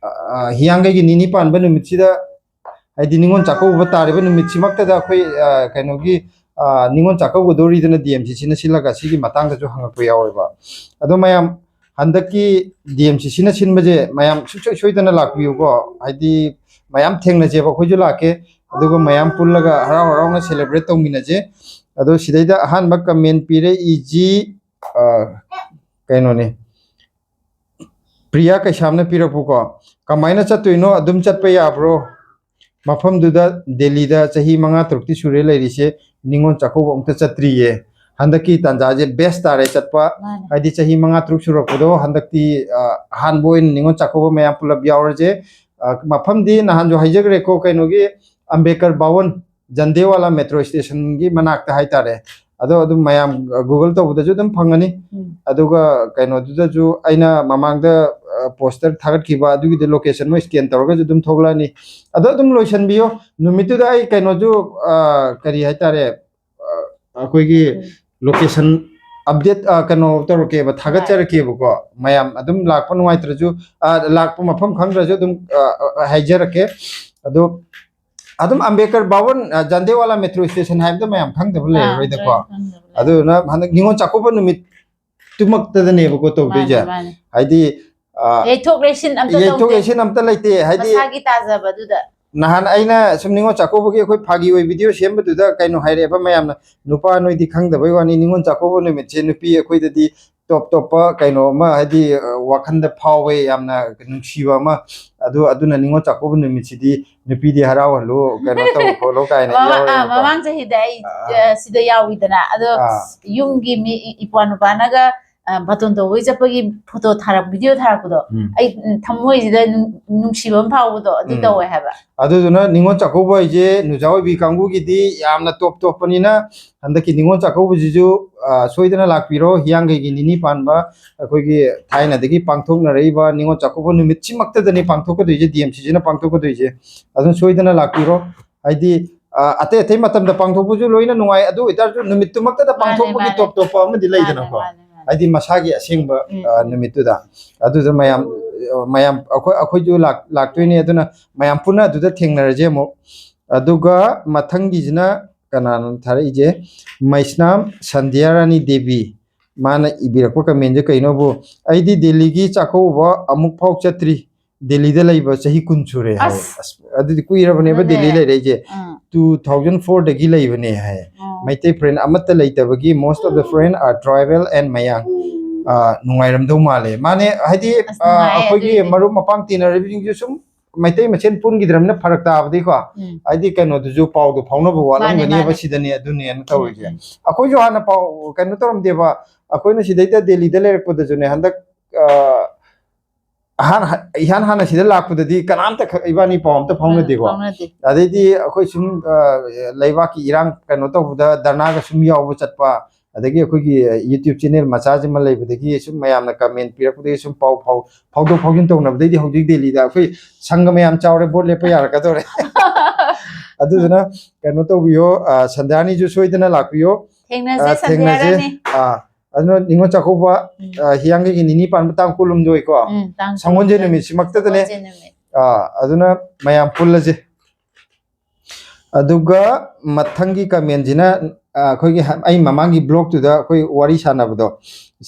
ꯑ, ꯍꯤꯌꯥꯡꯒꯩꯒꯤ ꯅꯤꯅꯤ ꯄꯥꯟꯕ ꯅꯨꯃꯤꯠꯁꯤꯗ, ꯍꯥꯏꯗꯤ ꯅꯤꯉꯣꯜ ꯆꯥꯛꯀꯧꯕ ꯇꯥꯔꯤꯕ ꯅꯨꯃꯤꯠꯁꯤꯃꯛꯇꯗ ꯑꯩꯈꯣꯏ, ꯑ, ꯀꯩꯅꯣꯒꯤ, ꯑ, ꯅꯤꯉꯣꯜ ꯆꯥꯛꯀꯧꯒꯗꯧꯔꯤꯗꯅ D M C Cꯅ ꯁꯤꯜꯂꯒ ꯁꯤꯒꯤ ꯃꯇꯥꯡꯗꯁꯨ ꯍꯪꯉꯛꯄ ꯌꯥꯎꯋꯦꯕ꯫ ꯑꯗꯣ ꯃꯌꯥꯝ ꯍꯟꯗꯛꯀꯤ D M C Cꯅ ꯁꯤꯟꯕꯁꯦ ꯃꯌꯥꯝ ꯁꯨꯡꯁꯣꯏ ꯁꯣꯏꯗꯅ ꯂꯥꯛꯄꯤꯌꯨꯀꯣ꯫ ꯍꯥꯏꯗꯤ ꯃꯌꯥꯝ ꯊꯦꯡꯅꯁꯦꯕ, ꯑꯩꯈꯣꯏꯁꯨ ꯂꯥꯛꯀꯦ꯫ ꯑꯗꯨꯒ ꯃꯌꯥꯝ ꯄꯨꯜꯂꯒ ꯍꯔꯥꯎ ꯍꯔꯥꯎꯅ celebrate ꯇꯧꯃꯤꯟꯅꯁꯦ꯫ ꯑꯗꯣ ꯁꯤꯗꯩꯗ ꯑꯍꯥꯟꯕ comment ꯄꯤꯔꯛꯏꯁꯤ, ꯑ, ꯀꯩꯅꯣꯅꯦ, ꯄ꯭ꯔꯤꯌꯥ ꯀꯩꯁꯥꯝꯅ ꯄꯤꯔꯛꯄꯀꯣ꯫ "ꯀꯃꯥꯏꯅ ꯆꯠꯇꯣꯏꯅꯣ? ꯑꯗꯨꯝ ꯆꯠꯄ ꯌꯥꯕ꯭ꯔꯣ? ꯃꯐꯝꯗꯨꯗ ꯗꯦꯜꯂꯤꯗ ꯆꯍꯤ ꯃꯉꯥ ꯇꯔꯨꯛꯇꯤ ꯁꯨꯔꯦ ꯂꯩꯔꯤꯁꯦ, ꯅꯤꯉꯣꯜ ꯆꯥꯛꯀꯧꯕ ꯑꯃꯨꯛꯇ ꯆꯠꯇ꯭ꯔꯤꯌꯦ꯫ ꯍꯟꯗꯛꯀꯤ ꯇꯥꯟꯖꯥꯁꯦ best ꯇꯥꯔꯦ ꯆꯠꯄ꯫ ꯃꯥꯅꯦ꯫ ꯍꯥꯏꯗꯤ ꯆꯍꯤ ꯃꯉꯥ ꯇꯔꯨꯛ ꯁꯨꯔꯛꯄꯗꯣ ꯍꯟꯗꯛꯇꯤ, ꯑ, ꯑꯍꯥꯟꯕ ꯑꯣꯏꯅ ꯅꯤꯉꯣꯜ ꯆꯥꯛꯀꯧꯕ ꯃꯌꯥꯝ ꯄꯨꯂꯞ ꯌꯥꯎꯔꯁꯦ꯫ ꯑ, ꯃꯐꯝꯗꯤ ꯅꯍꯥꯟꯁꯨ ꯍꯥꯏꯖꯈ꯭ꯔꯦꯀꯣ, ꯀꯩꯅꯣꯒꯤ ꯑꯝꯕꯦꯗꯀꯔ ꯚꯋꯟ, ꯖꯟꯗꯦꯋꯥꯂꯥ metro stationꯒꯤ ꯃꯅꯥꯛꯇ ꯍꯥꯏꯇꯥꯔꯦ꯫ ꯑꯗꯣ ꯑꯗꯨꯝ ꯃꯌꯥꯝ Google ꯇꯧꯕꯗꯁꯨ ꯑꯗꯨꯝ ꯐꯪꯒꯅꯤ꯫ ꯎꯝ꯫ ꯑꯗꯨꯒ ꯀꯩꯅꯣꯗꯨꯗꯁꯨ ꯑꯩꯅ ꯃꯃꯥꯡꯗ, ꯑ, poster ꯊꯥꯒꯠꯈꯤꯕ ꯑꯗꯨꯒꯤꯗꯣ location ꯃꯣꯏ scan ꯇꯧꯔꯒꯁꯨ ꯑꯗꯨꯝ ꯊꯣꯛꯂꯛꯑꯅꯤ꯫ ꯑꯗꯣ ꯑꯗꯨꯝ ꯂꯣꯏꯁꯟꯕꯤꯌꯣ꯫ ꯅꯨꯃꯤꯠꯇꯨꯗ ꯑꯩ ꯀꯩꯅꯣꯁꯨ, ꯑ, ꯀꯔꯤ ꯍꯥꯏꯇꯥꯔꯦ, ꯑ, ꯑꯩꯈꯣꯏꯒꯤ ꯎꯝ꯫ Location update, ꯑ, ꯀꯩꯅꯣ ꯇꯧꯔꯛꯀꯦꯕ, ꯊꯥꯒꯠꯆꯔꯛꯀꯦꯕꯀꯣ꯫ ꯃꯌꯥꯝ ꯑꯗꯨꯝ ꯂꯥꯛꯄ ꯅꯨꯡꯉꯥꯏꯇ꯭ꯔꯁꯨ, ꯑ, ꯂꯥꯛꯄ ꯃꯐꯝ ꯈꯪꯗ꯭ꯔꯁꯨ ꯑꯗꯨꯝ, ꯑ, ꯑ, ꯍꯥꯏꯖꯔꯛꯀꯦ꯫ ꯑꯗꯣ ꯑꯗꯨꯝ ꯑꯝꯕꯦꯗꯀꯔ ꯚꯋꯟ, ꯑ, ꯖꯟꯗꯦꯋꯥꯂꯥ metro station ꯍꯥꯏꯕꯗ ꯃꯌꯥꯝ ꯈꯪꯗꯕ ꯑꯥ, ꯂꯩꯔꯔꯣꯏꯗꯀꯣ꯫ ꯂꯣꯏ ꯈꯪꯗꯕ ꯂꯩ꯫ ꯑꯗꯨꯗꯨꯅ ꯍꯟꯗꯛ ꯅꯤꯉꯣꯜ ꯆꯥꯛꯀꯧꯕ ꯅꯨꯃꯤꯠ ꯅꯨꯃꯤꯠꯇꯨꯃꯛꯇꯗꯅꯦꯕꯀꯣ ꯇꯧꯗꯣꯏꯁꯦ꯫ ꯃꯥꯅꯦ꯫ ꯍꯥꯏꯗꯤ ꯑ, ꯌꯩꯊꯣꯛ ꯂꯩꯁꯤꯟ ꯑꯝꯇ ꯌꯩꯊꯣꯛ ꯇꯧꯗꯦ꯫ ꯂꯩꯁꯤꯟ ꯑꯝꯇ ꯂꯩꯇꯦ꯫ ꯍꯥꯏꯗꯤ ꯃꯁꯥꯒꯤ ꯇꯥꯖꯕꯗꯨꯗ꯫ ꯅꯍꯥꯟ ꯑꯩꯅ ꯁꯨꯝ ꯅꯤꯉꯣꯜ ꯆꯥꯛꯀꯧꯕꯒꯤ ꯑꯩꯈꯣꯏ ꯐꯥꯒꯤ ꯑꯣꯏ ꯚꯤꯗꯤꯑꯣ ꯁꯦꯝꯕꯗꯨꯗ ꯀꯩꯅꯣ ꯍꯥꯏꯔꯛꯑꯦꯕ ꯃꯌꯥꯝꯅ, "ꯅꯨꯄꯥ ꯅꯣꯏꯗꯤ ꯈꯪꯗꯕꯩ ꯋꯥꯅꯤ, ꯅꯤꯉꯣꯜ ꯆꯥꯛꯀꯧꯕ ꯅꯨꯃꯤꯠꯁꯦ ꯅꯨꯄꯤ ꯑꯩꯈꯣꯏꯗꯗꯤ ꯇꯣꯞ ꯇꯣꯞꯄ ꯀꯩꯅꯣ ꯑꯃ, ꯍꯥꯏꯗꯤ ꯑ, ꯋꯥꯈꯟꯗ ꯐꯥꯎꯋꯦ, ꯌꯥꯝꯅ ꯅꯨꯡꯁꯤꯕ ꯑꯃ, ꯑꯗꯨ ꯑꯗꯨꯅ ꯅꯤꯉꯣꯜ ꯆꯥꯛꯀꯧꯕ ꯅꯨꯃꯤꯠꯁꯤꯗꯤ ꯅꯨꯄꯤꯗꯤ ꯍꯔꯥꯎꯍꯜꯂꯨ, ꯀꯩꯅꯣ ꯇꯧ ꯈꯣꯠꯂꯨ" ꯀꯥꯏꯅ ꯃꯃꯥꯡ ꯑꯥ, ꯌꯥꯎꯔꯦꯕꯀꯣ꯫ ꯃꯃꯥꯡ ꯆꯍꯤꯗ ꯑꯩ ꯑꯥ꯫ ꯑ, ꯁꯤꯗ ꯌꯥꯎꯋꯤꯗꯅ, ꯑꯗꯣ ꯑꯥ꯫ ꯌꯨꯝꯒꯤ ꯃꯤ ꯏ- ꯏꯄ꯭ꯋꯥ ꯅꯨꯄꯥꯅꯒ ꯑ, ꯕꯥꯇꯣꯟ ꯇꯧꯕꯒꯤ ꯆꯠꯄꯒꯤ ꯐꯣꯇꯣ ꯊꯥꯔꯛ ꯚꯤꯗꯤꯑꯣ ꯊꯥꯔꯛꯄꯗꯣ, ꯎꯝ꯫ ꯑꯩ ꯎꯝ, ꯊꯃꯣꯏꯁꯤꯗ ꯅꯨꯡ- ꯅꯨꯡꯁꯤꯕ ꯑꯃ ꯐꯥꯎꯕꯗꯣ ꯑꯗꯨ ꯎꯝ꯫ ꯇꯧꯋꯦ ꯍꯥꯏꯕ꯫ ꯑꯗꯨꯗꯨꯅ ꯅꯤꯉꯣꯜ ꯆꯥꯛꯀꯧꯕ ꯍꯥꯏꯁꯦ ꯅꯨꯡꯖꯥꯎ ꯑꯣꯏꯕꯤ ꯀꯥꯡꯕꯨꯒꯤꯗꯤ ꯌꯥꯝꯅ ꯇꯣꯞ ꯇꯣꯞꯄꯅꯤꯅ, ꯍꯟꯗꯛꯀꯤ ꯅꯤꯉꯣꯜ ꯆꯥꯛꯀꯧꯕꯁꯤꯁꯨ ꯑ, ꯁꯣꯏꯗꯅ ꯂꯥꯛꯄꯤꯔꯣ꯫ ꯍꯤꯌꯥꯡꯒꯩꯒꯤ ꯅꯤꯅꯤ ꯄꯥꯟꯕ ꯑꯩꯈꯣꯏꯒꯤ ꯊꯥꯏꯅꯗꯒꯤ ꯄꯥꯡꯊꯣꯛꯅꯔꯛꯏꯕ ꯅꯤꯉꯣꯜ ꯆꯥꯛꯀꯧꯕ ꯅꯨꯃꯤꯠꯁꯤꯃꯛꯇꯗꯅꯤ ꯄꯥꯡꯊꯣꯛꯀꯗꯣꯏꯁꯦ, ꯗꯤ ꯑꯦꯝ ꯁꯤꯁꯤꯅ ꯄꯥꯡꯊꯣꯛꯀꯗꯣꯏꯁꯦ꯫ ꯑꯗꯨꯅ ꯁꯣꯏꯗꯅ ꯂꯥꯛꯄꯤꯔꯣ꯫ ꯍꯥꯏꯗꯤ ꯑ, ꯑꯇꯩ ꯑꯇꯩ ꯃꯇꯝꯗ ꯄꯥꯡꯊꯣꯛꯄꯁꯨ ꯂꯣꯏꯅ ꯅꯨꯡꯉꯥꯏ, ꯑꯗꯨ ꯑꯣꯏꯇꯥꯔꯁꯨ ꯅꯨꯃꯤꯠꯇꯨꯃꯛꯇꯗ ꯃꯥꯅꯦ, ꯄꯥꯡꯊꯣꯛꯄꯒꯤ ꯃꯥꯅꯦ꯫ ꯇꯣꯞ ꯇꯣꯞꯄ ꯑꯃꯗꯤ ꯃꯥꯅꯦ, ꯂꯩꯗꯅꯀꯣ꯫ ꯃꯥꯅꯦ, ꯃꯥꯅꯦ꯫ ꯍꯥꯏꯗꯤ ꯃꯁꯥꯒꯤ ꯑꯁꯦꯡꯕ ꯎꯝ, ꯑ, ꯎꯝ꯫ ꯅꯨꯃꯤꯠꯇꯨꯗ꯫ ꯑꯗꯨꯗ ꯃꯌꯥꯝ ꯃꯌꯥꯝ ꯑꯩꯈꯣꯏ ꯑꯩꯈꯣꯏꯁꯨ ꯂꯥꯛ- ꯂꯥꯛꯇꯣꯏꯅꯦ꯫ ꯑꯗꯨꯅ ꯃꯌꯥꯝ ꯄꯨꯟꯅ ꯑꯗꯨꯗ ꯊꯦꯡꯅꯔꯁꯦ ꯑꯃꯨꯛ꯫ ꯑꯗꯨꯒ ꯃꯊꯪꯒꯤꯁꯤꯅ ꯀꯅꯥꯅꯣ ꯊꯥꯔꯛꯏꯁꯦ? ꯃꯩꯁꯅꯥꯝ ꯁꯟꯙ꯭ꯌꯥꯔꯥꯅꯤ ꯗꯦꯕꯤ꯫ ꯃꯥꯅ ꯏꯕꯤꯔꯛꯄ ꯀꯃꯦꯟꯁꯦ ꯀꯩꯅꯣꯕꯨ, "ꯑꯩꯗꯤ ꯗꯦꯜꯂꯤꯒꯤ ꯆꯥꯛꯀꯧꯕ ꯑꯃꯨꯛ ꯐꯥꯎ ꯆꯠꯇ꯭ꯔꯤ, ꯗꯦꯜꯂꯤꯗ ꯂꯩꯕ ꯆꯍꯤ ꯀꯨꯟ ꯁꯨꯔꯦ" ꯍꯥꯏ꯫ ꯑꯁ꯫ ꯑꯁ, ꯑꯗꯨꯗꯤ ꯀꯨꯏꯔꯕꯅꯦꯕ ꯑꯗꯨꯅꯦ꯫ ꯗꯦꯜꯂꯤ ꯂꯩꯔꯛꯏꯁꯦ꯫ ꯎꯝ꯫ Two thousand four ꯗꯒꯤ ꯂꯩꯕꯅꯦ ꯍꯥꯏ꯫ ꯎꯝ꯫ "ꯃꯩꯇꯩ friend ꯑꯃꯠꯇ ꯂꯩꯇꯕꯒꯤ most of the friend are tribal and ꯃꯌꯥꯡ꯫ ꯑꯥ, ꯅꯨꯡꯉꯥꯏꯔꯝꯗꯧ ꯃꯥꯜꯂꯦ"꯫ ꯃꯥꯅꯦ, ꯍꯥꯏꯗꯤ ꯑꯁ, ꯑꯥ, ꯅꯨꯡꯉꯥꯏꯌꯦ ꯑꯩꯈꯣꯏꯒꯤ ꯑꯗꯨꯏꯗꯤ꯫ ꯃꯔꯨꯞ ꯃꯄꯥꯡ ꯇꯤꯟꯅꯔꯤꯕꯁꯤꯡꯁꯨ ꯁꯨꯝ ꯃꯩꯇꯩ ꯃꯁꯦꯟ ꯄꯨꯟꯈꯤꯗ꯭ꯔꯕꯅꯤꯅ ꯐꯔꯛ ꯇꯥꯕꯗꯤꯀꯣ꯫ ꯎꯝ꯫ ꯍꯥꯏꯗꯤ ꯀꯩꯅꯣꯗꯨꯁꯨ ꯄꯥꯎꯗꯣ ꯐꯥꯎꯅꯕ ꯃꯥꯅꯦ, ꯋꯥꯠꯂꯝꯒꯅꯦꯕ ꯃꯥꯅꯦ꯫ ꯁꯤꯗꯅꯦ ꯑꯗꯨꯅꯦꯅ ꯇꯧꯔꯤꯁꯦ꯫ ꯎꯝ, ꯎꯝ꯫ ꯑꯩꯈꯣꯏꯁꯨ ꯍꯥꯟꯅ ꯄꯥꯎ ꯀꯩꯅꯣ ꯇꯧꯔꯝꯗꯦꯕ꯫ ꯑꯩꯈꯣꯏꯅ ꯁꯤꯗꯩꯗ ꯗꯦꯜꯂꯤꯗ ꯂꯩꯔꯛꯄꯗꯁꯨꯅꯦ, ꯍꯟꯗꯛ ꯑꯥ, ꯑꯍꯥꯟ ꯏꯍꯥꯟ ꯍꯥꯟꯅ ꯁꯤꯗ ꯂꯥꯛꯄꯗꯗꯤ ꯀꯅꯥꯝꯇ ꯈ- ꯏꯕꯥꯅꯤ ꯄꯥꯎ ꯑꯝꯇ ꯐꯥꯎꯅꯗꯦꯀꯣ꯫ ꯐꯥꯎꯅꯗꯦ꯫ ꯑꯗꯩꯗꯤ ꯑꯩꯈꯣꯏ ꯁꯨꯝ ꯑꯥ, ꯂꯩꯕꯥꯛꯀꯤ ꯏꯔꯥꯡ ꯀꯩꯅꯣ ꯇꯧꯕꯗ ꯙꯔꯅꯥꯒ ꯁꯨꯝ ꯌꯥꯎꯕ ꯆꯠꯄ, ꯑꯗꯒꯤ ꯑꯩꯈꯣꯏꯒꯤ YouTube channel ꯃꯆꯥꯁꯤꯃ ꯂꯩꯕꯗꯒꯤ ꯁꯨꯝ ꯃꯌꯥꯝꯅ comment ꯄꯤꯔꯛꯄꯗꯒꯤ ꯁꯨꯝ ꯄꯥꯎ ꯐꯥꯎ- ꯐꯥꯎꯗꯣꯛ ꯐꯥꯎꯖꯤꯟ ꯇꯧꯅꯕꯗꯩꯗꯤ ꯍꯧꯖꯤꯛ ꯗꯦꯜꯂꯤꯗ ꯑꯩꯈꯣꯏ ꯁꯪꯒ ꯃꯌꯥꯝ ꯆꯥꯎꯔꯦ, ꯚꯣꯠ ꯂꯦꯞꯄ ꯌꯥꯔꯛꯀꯗꯧꯔꯦ꯫ ꯑꯗꯨꯗꯨꯅ ꯀꯩꯅꯣ ꯇꯧꯕꯤꯌꯣ, ꯑꯥ, ꯁꯟꯗ꯭ꯌꯥꯅꯤꯁꯨ ꯁꯣꯏꯗꯅ ꯂꯥꯛꯄꯤꯌꯣ꯫ ꯊꯦꯡꯅꯁꯦ ꯑꯥ, ꯊꯦꯡꯅꯁꯦ꯫ ꯁꯟꯗ꯭ꯌꯥꯔꯥꯅꯤ꯫ ꯑꯥ, ꯑꯗꯨꯅ ꯅꯤꯉꯣꯜ ꯆꯥꯛꯀꯧꯕ ꯎꯝ꯫ ꯑꯥ, ꯍꯤꯌꯥꯡꯒꯩꯒꯤ ꯅꯤꯅꯤ ꯄꯥꯟꯕ ꯇꯥꯡ ꯀꯨꯟꯍꯨꯝꯗꯣꯏ ꯀꯣ꯫ ꯎꯝ, ꯇꯥꯡ ꯁꯪꯒꯣꯜꯁꯦ ꯀꯨꯟꯍꯨꯝꯗꯣꯏ꯫ ꯅꯨꯃꯤꯠꯁꯤꯃꯛꯇꯗꯅꯦ꯫ ꯁꯪꯒꯣꯜꯁꯦ ꯅꯨꯃꯤꯠ꯫ ꯑꯥ, ꯑꯗꯨꯅ ꯃꯌꯥꯝ ꯄꯨꯜꯂꯁꯦ꯫ ꯑꯗꯨꯒ ꯃꯊꯪꯒꯤ commentꯁꯤꯅ ꯑ, ꯑꯩꯈꯣꯏꯒꯤ ꯍ-, ꯑꯩ ꯃꯃꯥꯡꯒꯤ ꯕ꯭ꯂꯣꯛꯇꯨꯗ ꯑꯩꯈꯣꯏ ꯋꯥꯔꯤ ꯁꯥꯟꯅꯕꯗꯣ,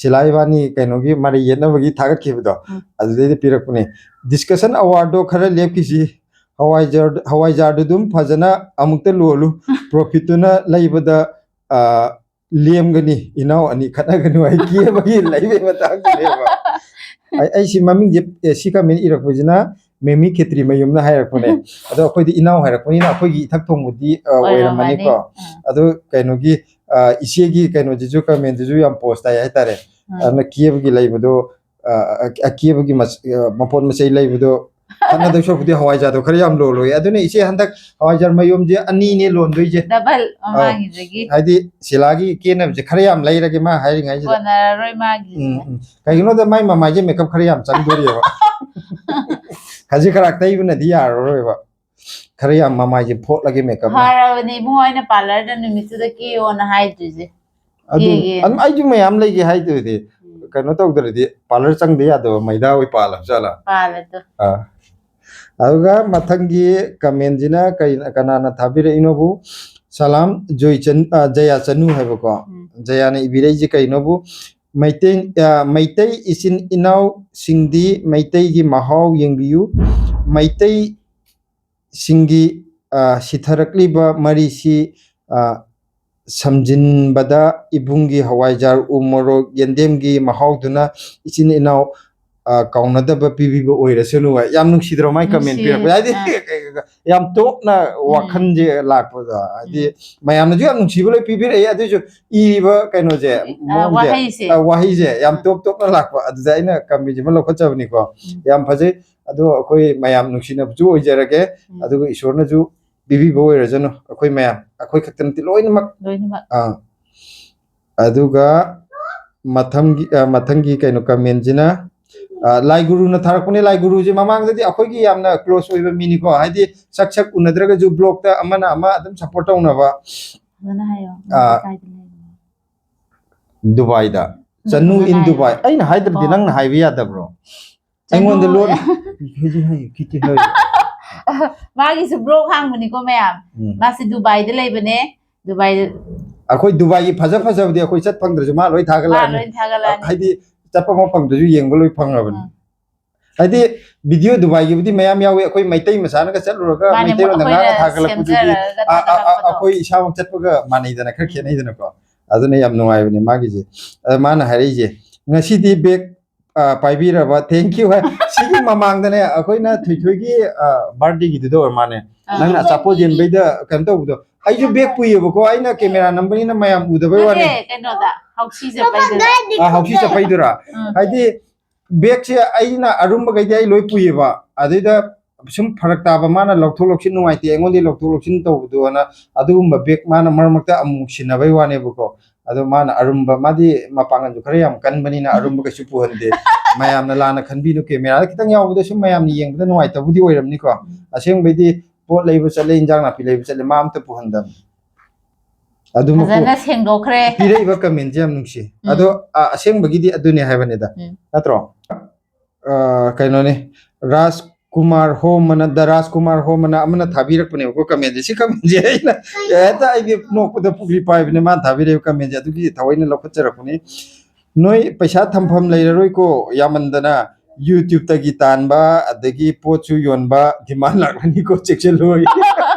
ꯁꯤꯂꯥ ꯏꯕꯥꯅꯤ ꯀꯩꯅꯣꯒꯤ ꯃꯔꯩ ꯌꯦꯠꯅꯕꯒꯤ ꯊꯥꯒꯠꯈꯤꯕꯗꯣ, ꯎꯝ꯫ ꯑꯗꯨꯗꯩꯗ ꯄꯤꯔꯛꯄꯅꯦ꯫ "ꯗꯤꯁꯀꯁꯟ ꯑꯋꯥꯔꯗꯣ ꯈꯔ ꯂꯦꯞꯈꯤꯁꯤ, ꯍꯋꯥꯏꯖꯥꯔ-, ꯍꯋꯥꯏꯖꯥꯔꯗꯨ ꯑꯗꯨꯝ ꯐꯖꯅ ꯑꯃꯨꯛꯇ ꯂꯣꯜꯂꯨ, ꯄ꯭ꯔꯣꯐꯤꯠꯇꯨꯅ ꯂꯩꯕꯗ, ꯑ, ꯂꯦꯝꯒꯅꯤ, ꯏꯅꯥꯎ ꯑꯅꯤ ꯈꯠꯅꯒꯅꯨ" ꯍꯥꯏ ꯀꯦꯕꯒꯤ ꯂꯩꯕꯩ ꯃꯇꯥꯡꯗꯅꯦꯕ꯫ ꯑꯩ, ꯑꯩ ꯁꯤ ꯃꯃꯤꯡꯁꯦ, ꯑꯦ, ꯁꯤ ꯀꯃꯦꯟ ꯏꯔꯛꯄꯁꯤꯅ ꯃꯦꯃꯤ ꯈꯦꯇ꯭ꯔꯤ ꯃꯌꯨꯝꯅ ꯍꯥꯏꯔꯛꯄꯅꯦ꯫ ꯑꯗꯣ ꯑꯩꯈꯣꯏꯗꯤ ꯏꯅꯥꯎ ꯍꯥꯏꯔꯛꯄꯅꯤꯅ ꯑꯩꯈꯣꯏꯒꯤ ꯏꯊꯛ ꯊꯣꯡꯕꯗꯤ, ꯑ, ꯑꯣꯏꯔꯝꯃꯅꯤ꯫ ꯑꯣꯏꯔꯝꯃꯅꯤꯀꯣ꯫ ꯑꯥ꯫ ꯑꯗꯣ ꯀꯩꯅꯣꯒꯤ, ꯑ, ꯏꯆꯦꯒꯤ ꯀꯩꯅꯣꯁꯤꯁꯨ ꯀꯃꯦꯟꯁꯤꯁꯨ ꯌꯥꯝ ꯄꯣꯁ ꯇꯥꯏ ꯍꯥꯏꯇꯥꯔꯦ꯫ ꯑꯥ꯫ ꯑꯗꯨꯅ ꯀꯦꯕꯒꯤ ꯂꯩꯕꯗꯣ, ꯑ, ꯑ, ꯑꯀꯦꯕꯒꯤ ꯃꯆ-, ꯑ, ꯃꯄꯣꯠ ꯃꯆꯩ ꯂꯩꯕꯗꯣ ꯈꯠꯅꯗꯣꯏ ꯁꯔꯨꯛꯄꯨꯗꯤ ꯍꯋꯥꯏꯖꯥꯔꯗꯣ ꯈꯔ ꯌꯥꯝ ꯂꯣꯜꯂꯣꯏ꯫ ꯑꯗꯨꯅ ꯏꯆꯦ ꯍꯟꯗꯛ ꯍꯋꯥꯏꯖꯥꯔ ꯃꯌꯣꯝꯁꯦ ꯑꯅꯤꯅꯦ ꯂꯣꯟꯗꯣꯏꯁꯦ꯫ ꯗꯕꯜ ꯑꯧ꯫ ꯃꯃꯥꯡꯒꯤꯗꯒꯤ꯫ ꯍꯥꯏꯗꯤ ꯁꯤꯂꯥꯒꯤ ꯀꯦꯅꯕꯁꯦ ꯈꯔ ꯌꯥꯝ ꯂꯩꯔꯒꯦ ꯃꯥ ꯍꯥꯏꯔꯤꯉꯩꯁꯤꯗ꯫ ꯀꯣꯟꯅꯔꯔꯣꯏ ꯃꯥꯒꯤ꯫ ꯎꯝ, ꯎꯝ꯫ ꯀꯩꯒꯤꯅꯣꯗ ꯃꯥꯏ ꯃꯃꯥꯏꯁꯦ ꯃꯦꯀꯞ ꯈꯔ ꯌꯥꯝ ꯆꯪꯗꯣꯔꯤꯑꯕ꯫ ꯈꯖꯤꯛ ꯈꯔ ꯇꯩꯕꯅꯗꯤ ꯌꯥꯔꯔꯣꯏꯕ꯫ ꯈꯔ ꯌꯥꯝ ꯃꯃꯥꯏꯁꯦ ꯐꯣꯠꯂꯒꯦ ꯃꯦꯀꯞꯅ꯫ ꯐꯔꯕꯅꯦ ꯏꯕꯨꯡꯉꯣ, ꯑꯩꯅ ꯄꯥꯔꯂꯔꯗ ꯅꯨꯃꯤꯠꯇꯨꯗ ꯀꯦꯌꯣꯅ ꯍꯥꯏꯗ꯭ꯔꯤꯁꯦ꯫ ꯑꯗꯨ, ꯀꯦꯒꯦꯅ꯫ ꯑꯗꯨꯝ ꯑꯩꯁꯨ ꯃꯌꯥꯝ ꯂꯩꯒꯦ ꯍꯥꯏꯗꯨꯗꯤ꯫ ꯎꯝ꯫ ꯀꯩꯅꯣ ꯇꯧꯗ꯭ꯔꯗꯤ ꯄꯥꯔꯂꯔ ꯆꯪꯗ ꯌꯥꯗꯕ ꯃꯩꯗꯥ ꯑꯣꯏ ꯄꯥꯜꯂꯕ ꯖꯥꯠꯂꯥ? ꯄꯥꯜꯂꯦ ꯑꯗꯣ꯫ ꯑꯥ꯫ ꯑꯗꯨꯒ ꯃꯊꯪꯒꯤ ꯀꯃꯦꯟꯁꯤꯅ ꯀꯔꯤ, ꯀꯅꯥꯅ ꯊꯥꯕꯤꯔꯛꯏꯅꯣꯕꯨ? ꯁꯂꯥꯝ ꯖꯣꯏ ꯆꯟ-, ꯑ, ꯖꯌꯥ ꯆꯅꯨ ꯍꯥꯏꯕꯀꯣ꯫ ꯎꯝ꯫ ꯖꯌꯥꯅ ꯏꯕꯤꯔꯛꯏꯁꯦ ꯀꯩꯅꯣꯕꯨ? "ꯃꯩꯇꯩ, ꯑ, ꯃꯩꯇꯩ ꯏꯆꯤꯟ ꯏꯅꯥꯎꯁꯤꯡꯗꯤ ꯃꯩꯇꯩꯒꯤ ꯃꯍꯥꯎ ꯌꯦꯡꯕꯤꯌꯨ꯫ ꯃꯩꯇꯩ ꯁꯤꯡꯒꯤ, ꯑ, ꯁꯤꯊꯔꯛꯂꯤꯕ ꯃꯔꯤꯁꯤ, ꯑ, ꯁꯝꯖꯤꯟꯕꯗ ꯏꯕꯨꯡꯒꯤ ꯍꯋꯥꯏꯖꯥꯔ, ꯎ ꯃꯣꯔꯣꯛ, ꯌꯦꯟꯗꯦꯝꯒꯤ ꯃꯍꯥꯎꯗꯨꯅ ꯏꯆꯤꯟ ꯏꯅꯥꯎ, ꯑ, ꯀꯥꯎꯅꯗꯕ ꯄꯤꯕꯤꯕ ꯑꯣꯏꯔꯁꯅꯨ" ꯍꯥꯏ꯫ ꯌꯥꯝ ꯅꯨꯡꯁꯤꯗ꯭ꯔꯣ ꯃꯥꯏ ꯀꯃꯦꯟ ꯅꯨꯡꯁꯤꯌꯦ꯫ ꯄꯤꯔꯛꯄ? ꯍꯥꯏꯗꯤ ꯑꯥ꯫ ꯌꯥꯝ ꯇꯣꯞꯅ ꯎꯝ꯫ ꯋꯥꯈꯜꯁꯦ ꯂꯥꯛꯄꯗꯣ, ꯍꯥꯏꯗꯤ ꯎꯝ꯫ ꯃꯌꯥꯝꯅꯁꯨ ꯌꯥꯝ ꯅꯨꯡꯁꯤꯕ ꯂꯣꯏ ꯄꯤꯕꯤꯔꯛꯑꯦ, ꯑꯗꯨꯏꯁꯨ ꯏꯔꯤꯕ ꯀꯩꯅꯣꯁꯦ, ꯑ, ꯃꯑꯣꯡꯁꯦ, ꯋꯥꯍꯩꯁꯦ꯫ ꯑ, ꯋꯥꯍꯩꯁꯦ ꯌꯥꯝ ꯎꯝ꯫ ꯇꯣꯞ ꯇꯣꯞꯅ ꯂꯥꯛꯄ, ꯑꯗꯨꯗ ꯑꯩꯅ ꯀꯃꯦꯟꯁꯤꯃ ꯂꯧꯈꯠꯆꯕꯅꯤꯀꯣ꯫ ꯎꯝ꯫ ꯌꯥꯝ ꯐꯖꯩ꯫ ꯑꯗꯣ ꯑꯩꯈꯣꯏ ꯃꯌꯥꯝ ꯅꯨꯡꯁꯤꯅꯕꯁꯨ ꯑꯣꯏꯖꯔꯒꯦ, ꯎꯝ꯫ ꯑꯗꯨꯒ ꯏꯁꯣꯔꯅꯁꯨ ꯄꯤꯕꯤꯕ ꯑꯣꯏꯔꯁꯅꯨ꯫ ꯑꯩꯈꯣꯏ ꯃꯌꯥꯝ, ꯑꯩꯈꯣꯏ ꯈꯛꯇ ꯅꯠꯇꯦ, ꯂꯣꯏꯅꯃꯛ꯫ ꯂꯣꯏꯅꯃꯛ꯫ ꯑꯥ꯫ ꯑꯗꯨꯒ ꯃꯊꯪꯒꯤ, ꯑ, ꯃꯊꯪꯒꯤ ꯀꯩꯅꯣ ꯀꯃꯦꯟꯁꯤꯅ, ꯑ, ꯂꯥꯏ ꯒꯨꯔꯨꯅ ꯊꯥꯔꯛꯄꯅꯦ꯫ ꯂꯥꯏ ꯒꯨꯔꯨꯁꯦ ꯃꯃꯥꯡꯗꯗꯤ ꯑꯩꯈꯣꯏꯒꯤ ꯌꯥꯝꯅ ꯀ꯭ꯂꯣꯁ ꯑꯣꯏꯕ ꯃꯤꯅꯤꯀꯣ, ꯍꯥꯏꯗꯤ ꯁꯛ ꯁꯛ ꯎꯅꯗ꯭ꯔꯒꯁꯨ ꯕ꯭ꯂꯣꯛꯇ ꯑꯃꯅ ꯑꯃ ꯑꯗꯨꯝ ꯁꯄꯣꯔꯠ ꯇꯧꯅꯕ꯫ ꯐꯖꯅ ꯍꯥꯏꯌꯣ꯫ ꯑꯥ꯫ ꯀꯥꯏꯗ ꯂꯩꯕꯅꯣ? ꯗꯨꯕꯥꯏꯗ꯫ ꯎꯝ, ꯆꯅꯨ ꯐꯖꯅ in ꯍꯥꯏꯌꯣ꯫ ꯗꯨꯕꯥꯏ꯫ ꯑꯩꯅ ꯍꯥꯏꯗ꯭ꯔꯗꯤ ꯑꯣ꯫ ꯅꯪꯅ ꯍꯥꯏꯕ ꯌꯥꯗꯕ꯭ꯔꯣ? ꯆꯅꯨ ꯑꯩꯉꯣꯟꯗ ꯂꯣꯟ ꯈꯤꯇꯤ ꯍꯥꯏ, ꯈꯤꯇꯤ ꯍꯥꯏ꯫ ꯃꯥꯒꯤꯁꯨ ꯕ꯭ꯂꯣꯛ ꯍꯥꯡꯕꯅꯤꯀꯣ ꯃꯌꯥꯝ꯫ ꯎꯝ꯫ ꯃꯥꯁꯦ ꯗꯨꯕꯥꯏꯗ ꯂꯩꯕꯅꯦ꯫ ꯗꯨꯕꯥꯏꯗ ꯑꯩꯈꯣꯏ ꯗꯨꯕꯥꯏꯒꯤ ꯐꯖ ꯐꯖꯕꯗꯤ ꯑꯩꯈꯣꯏ ꯆꯠ ꯐꯪꯗ꯭ꯔꯁꯨ ꯃꯥ ꯂꯣꯏ ꯃꯥ ꯊꯥꯒꯠꯂꯛꯑꯅꯤ꯫ ꯂꯣꯏ ꯊꯥꯒꯠꯂꯛꯑꯅꯤ꯫ ꯍꯥꯏꯗꯤ ꯆꯠꯄ ꯃꯐꯝꯗꯨꯁꯨ ꯌꯦꯡꯕ ꯂꯣꯏ ꯐꯪꯉꯕꯅꯤ꯫ ꯎꯝ꯫ ꯍꯥꯏꯗꯤ ꯚꯤꯗꯤꯑꯣ ꯗꯨꯕꯥꯏꯒꯤꯕꯨꯗꯤ ꯃꯌꯥꯝ ꯌꯥꯎꯋꯤ, ꯑꯩꯈꯣꯏ ꯃꯩꯇꯩ ꯃꯆꯥꯅꯒ ꯆꯠꯂꯨꯔꯒ ꯃꯥꯅꯦ, ꯃꯩꯇꯩꯔꯣꯟꯗ ꯑꯩꯈꯣꯏꯅ ꯉꯥꯡꯉ ꯊꯥꯒꯠꯂꯛꯄꯗꯨꯗꯤ ꯁꯦꯝꯖꯔꯒ ꯑ- ꯑ- ꯑ- ꯊꯥꯒꯠꯂꯛꯄꯗꯣ꯫ ꯑꯩꯈꯣꯏ ꯏꯁꯥꯃꯛ ꯆꯠꯄꯒ ꯃꯥꯟꯅꯩꯗꯅ, ꯈꯔ ꯎꯝ꯫ ꯈꯦꯠꯅꯩꯗꯅꯀꯣ꯫ ꯑꯗꯨꯅ ꯌꯥꯝ ꯅꯨꯡꯉꯥꯏꯕꯅꯦ ꯃꯥꯒꯤꯁꯦ꯫ ꯑ, ꯃꯥꯅ ꯍꯥꯏꯔꯛꯏꯁꯦ, "ꯉꯁꯤꯗꯤ ꯕꯦꯛ ꯄꯥꯏꯕꯤꯔꯕ, thank you" ꯍꯥꯏ꯫ ꯁꯤꯒꯤ ꯃꯃꯥꯡꯗꯅꯦ ꯑꯩꯈꯣꯏꯅ ꯊꯣꯏꯊꯣꯏꯒꯤ ꯕꯥꯔꯗꯦꯒꯤꯗꯨꯗ ꯑꯣꯏꯔ ꯃꯥꯅꯦ, ꯑꯥ꯫ ꯅꯪꯅ ꯑꯆꯥꯄꯣꯠ ꯌꯦꯟꯕꯩꯗ ꯀꯩꯅꯣ ꯇꯧꯕꯗꯣ, ꯑꯩꯁꯨ ꯕꯦꯛ ꯄꯨꯏꯌꯦꯕꯀꯣ, ꯑꯩꯅ ꯀꯦꯃꯦꯔꯥ ꯅꯝꯕꯅꯤꯅ ꯃꯌꯥꯝ ꯎꯗꯕꯩ ꯋꯥꯅꯦ꯫ ꯅꯠꯇꯦ, ꯀꯩꯅꯣꯗ, ꯍꯥꯎꯁꯤ ꯆꯠꯄꯩꯗ꯫ ꯑ, ꯍꯥꯎꯁꯤ ꯆꯠꯄꯩꯗꯨꯔꯥ? ꯎꯝ꯫ ꯍꯥꯏꯗꯤ ꯕꯦꯛꯁꯦ ꯑꯩꯅ ꯑꯔꯨꯝꯕꯈꯩꯗꯤ ꯑꯩ ꯂꯣꯏ ꯄꯨꯏꯌꯦꯕ, ꯑꯗꯨꯏꯗ ꯁꯨꯝ ꯐꯔꯛ ꯇꯥꯕ, ꯃꯥꯅ ꯂꯧꯊꯣꯛ ꯂꯧꯁꯤꯟ ꯅꯨꯡꯉꯥꯏꯇꯦ, ꯑꯩꯉꯣꯟꯗꯒꯤ ꯂꯧꯊꯣꯛ ꯂꯧꯁꯤꯟ ꯇꯧꯕꯗꯣꯅ ꯑꯗꯨꯒꯨꯝꯕ ꯕꯦꯛ ꯃꯥꯅ ꯃꯔꯛ ꯃꯔꯛꯇ ꯑꯃꯨꯛ ꯁꯤꯟꯅꯕꯩ ꯋꯥꯅꯦꯕꯀꯣ꯫ ꯑꯗꯣ ꯃꯥꯅ ꯑꯔꯨꯝꯕ, ꯃꯥꯗꯤ ꯃꯄꯥꯡꯒꯜꯁꯨ ꯈꯔ ꯌꯥꯝ ꯀꯟꯕꯅꯤꯅ ꯑꯔꯨꯝꯕ ꯀꯩꯁꯨ ꯄꯨꯍꯟꯗꯦ꯫ ꯃꯌꯥꯝꯅ ꯂꯥꯟꯅ ꯈꯟꯕꯤꯅꯨ, ꯀꯦꯃꯦꯔꯥꯗ ꯈꯤꯇꯪ ꯌꯥꯎꯕꯗ ꯁꯨꯝ ꯃꯌꯥꯝꯅ ꯌꯦꯡꯕꯗ ꯅꯨꯡꯉꯥꯏꯇꯕꯨꯗꯤ ꯑꯣꯏꯔꯝꯅꯤꯀꯣ꯫ ꯑꯁꯦꯡꯕꯩꯗꯤ ꯄꯣꯠ ꯂꯩꯕ ꯆꯠꯂꯦ, ꯏꯟꯖꯥꯡ ꯅꯥꯄꯤ ꯂꯩꯕ ꯆꯠꯂꯦ, ꯃꯥ ꯑꯝꯇ ꯄꯨꯍꯟꯗꯕꯅꯤ꯫ ꯑꯗꯨꯃꯛꯄꯨ ꯐꯖꯅ ꯁꯦꯡꯗꯣꯛꯈ꯭ꯔꯦ꯫ ꯄꯤꯔꯛꯏꯕ ꯀꯃꯦꯟꯁꯦ ꯌꯥꯝ ꯅꯨꯡꯁꯤ꯫ ꯎꯝ꯫ ꯑꯗꯣ ꯑ, ꯑꯁꯦꯡꯕꯒꯤꯗꯤ ꯑꯗꯨꯅꯦ ꯍꯥꯏꯕꯅꯤꯗ, ꯎꯝ꯫ ꯅꯠꯇ꯭ꯔꯣ? ꯑ, ꯀꯩꯅꯣꯅꯤ, ꯔꯥꯖ ꯀꯨꯃꯥꯔ ꯍꯣꯝ ꯑꯅ, ꯗ ꯔꯥꯖ ꯀꯨꯃꯥꯔ ꯍꯣꯝ ꯑꯅ ꯑꯃꯅ ꯊꯥꯕꯤꯔꯛꯄꯅꯦꯕꯀꯣ ꯀꯃꯦꯟꯁꯦ꯫ ꯁꯤ ꯀꯃꯦꯟꯁꯦ ꯑꯩꯅ ꯍꯦꯛꯇ ꯑꯩꯗꯤ ꯅꯣꯛꯄꯗ ꯄꯨꯛꯂꯤ ꯄꯥꯏꯕꯅꯦ ꯃꯥꯅ ꯊꯥꯕꯤꯔꯛꯏꯕ ꯀꯃꯦꯟꯁꯦ, ꯑꯗꯨꯒꯤ ꯊꯑꯣꯏꯅ ꯂꯧꯈꯠꯆꯔꯛꯄꯅꯤ꯫ "ꯅꯣꯏ ꯄꯩꯁꯥ ꯊꯝꯐꯝ ꯂꯩꯔꯔꯣꯏꯀꯣ, ꯌꯥꯝꯃꯟꯗꯅ YouTube-ꯇꯒꯤ ꯇꯥꯟꯕ ꯑꯗꯒꯤ ꯄꯣꯠꯁꯨ ꯌꯣꯟꯕ demand ꯂꯥꯛꯂꯅꯤꯀꯣ, ꯆꯦꯛꯁꯤꯜꯂꯨ"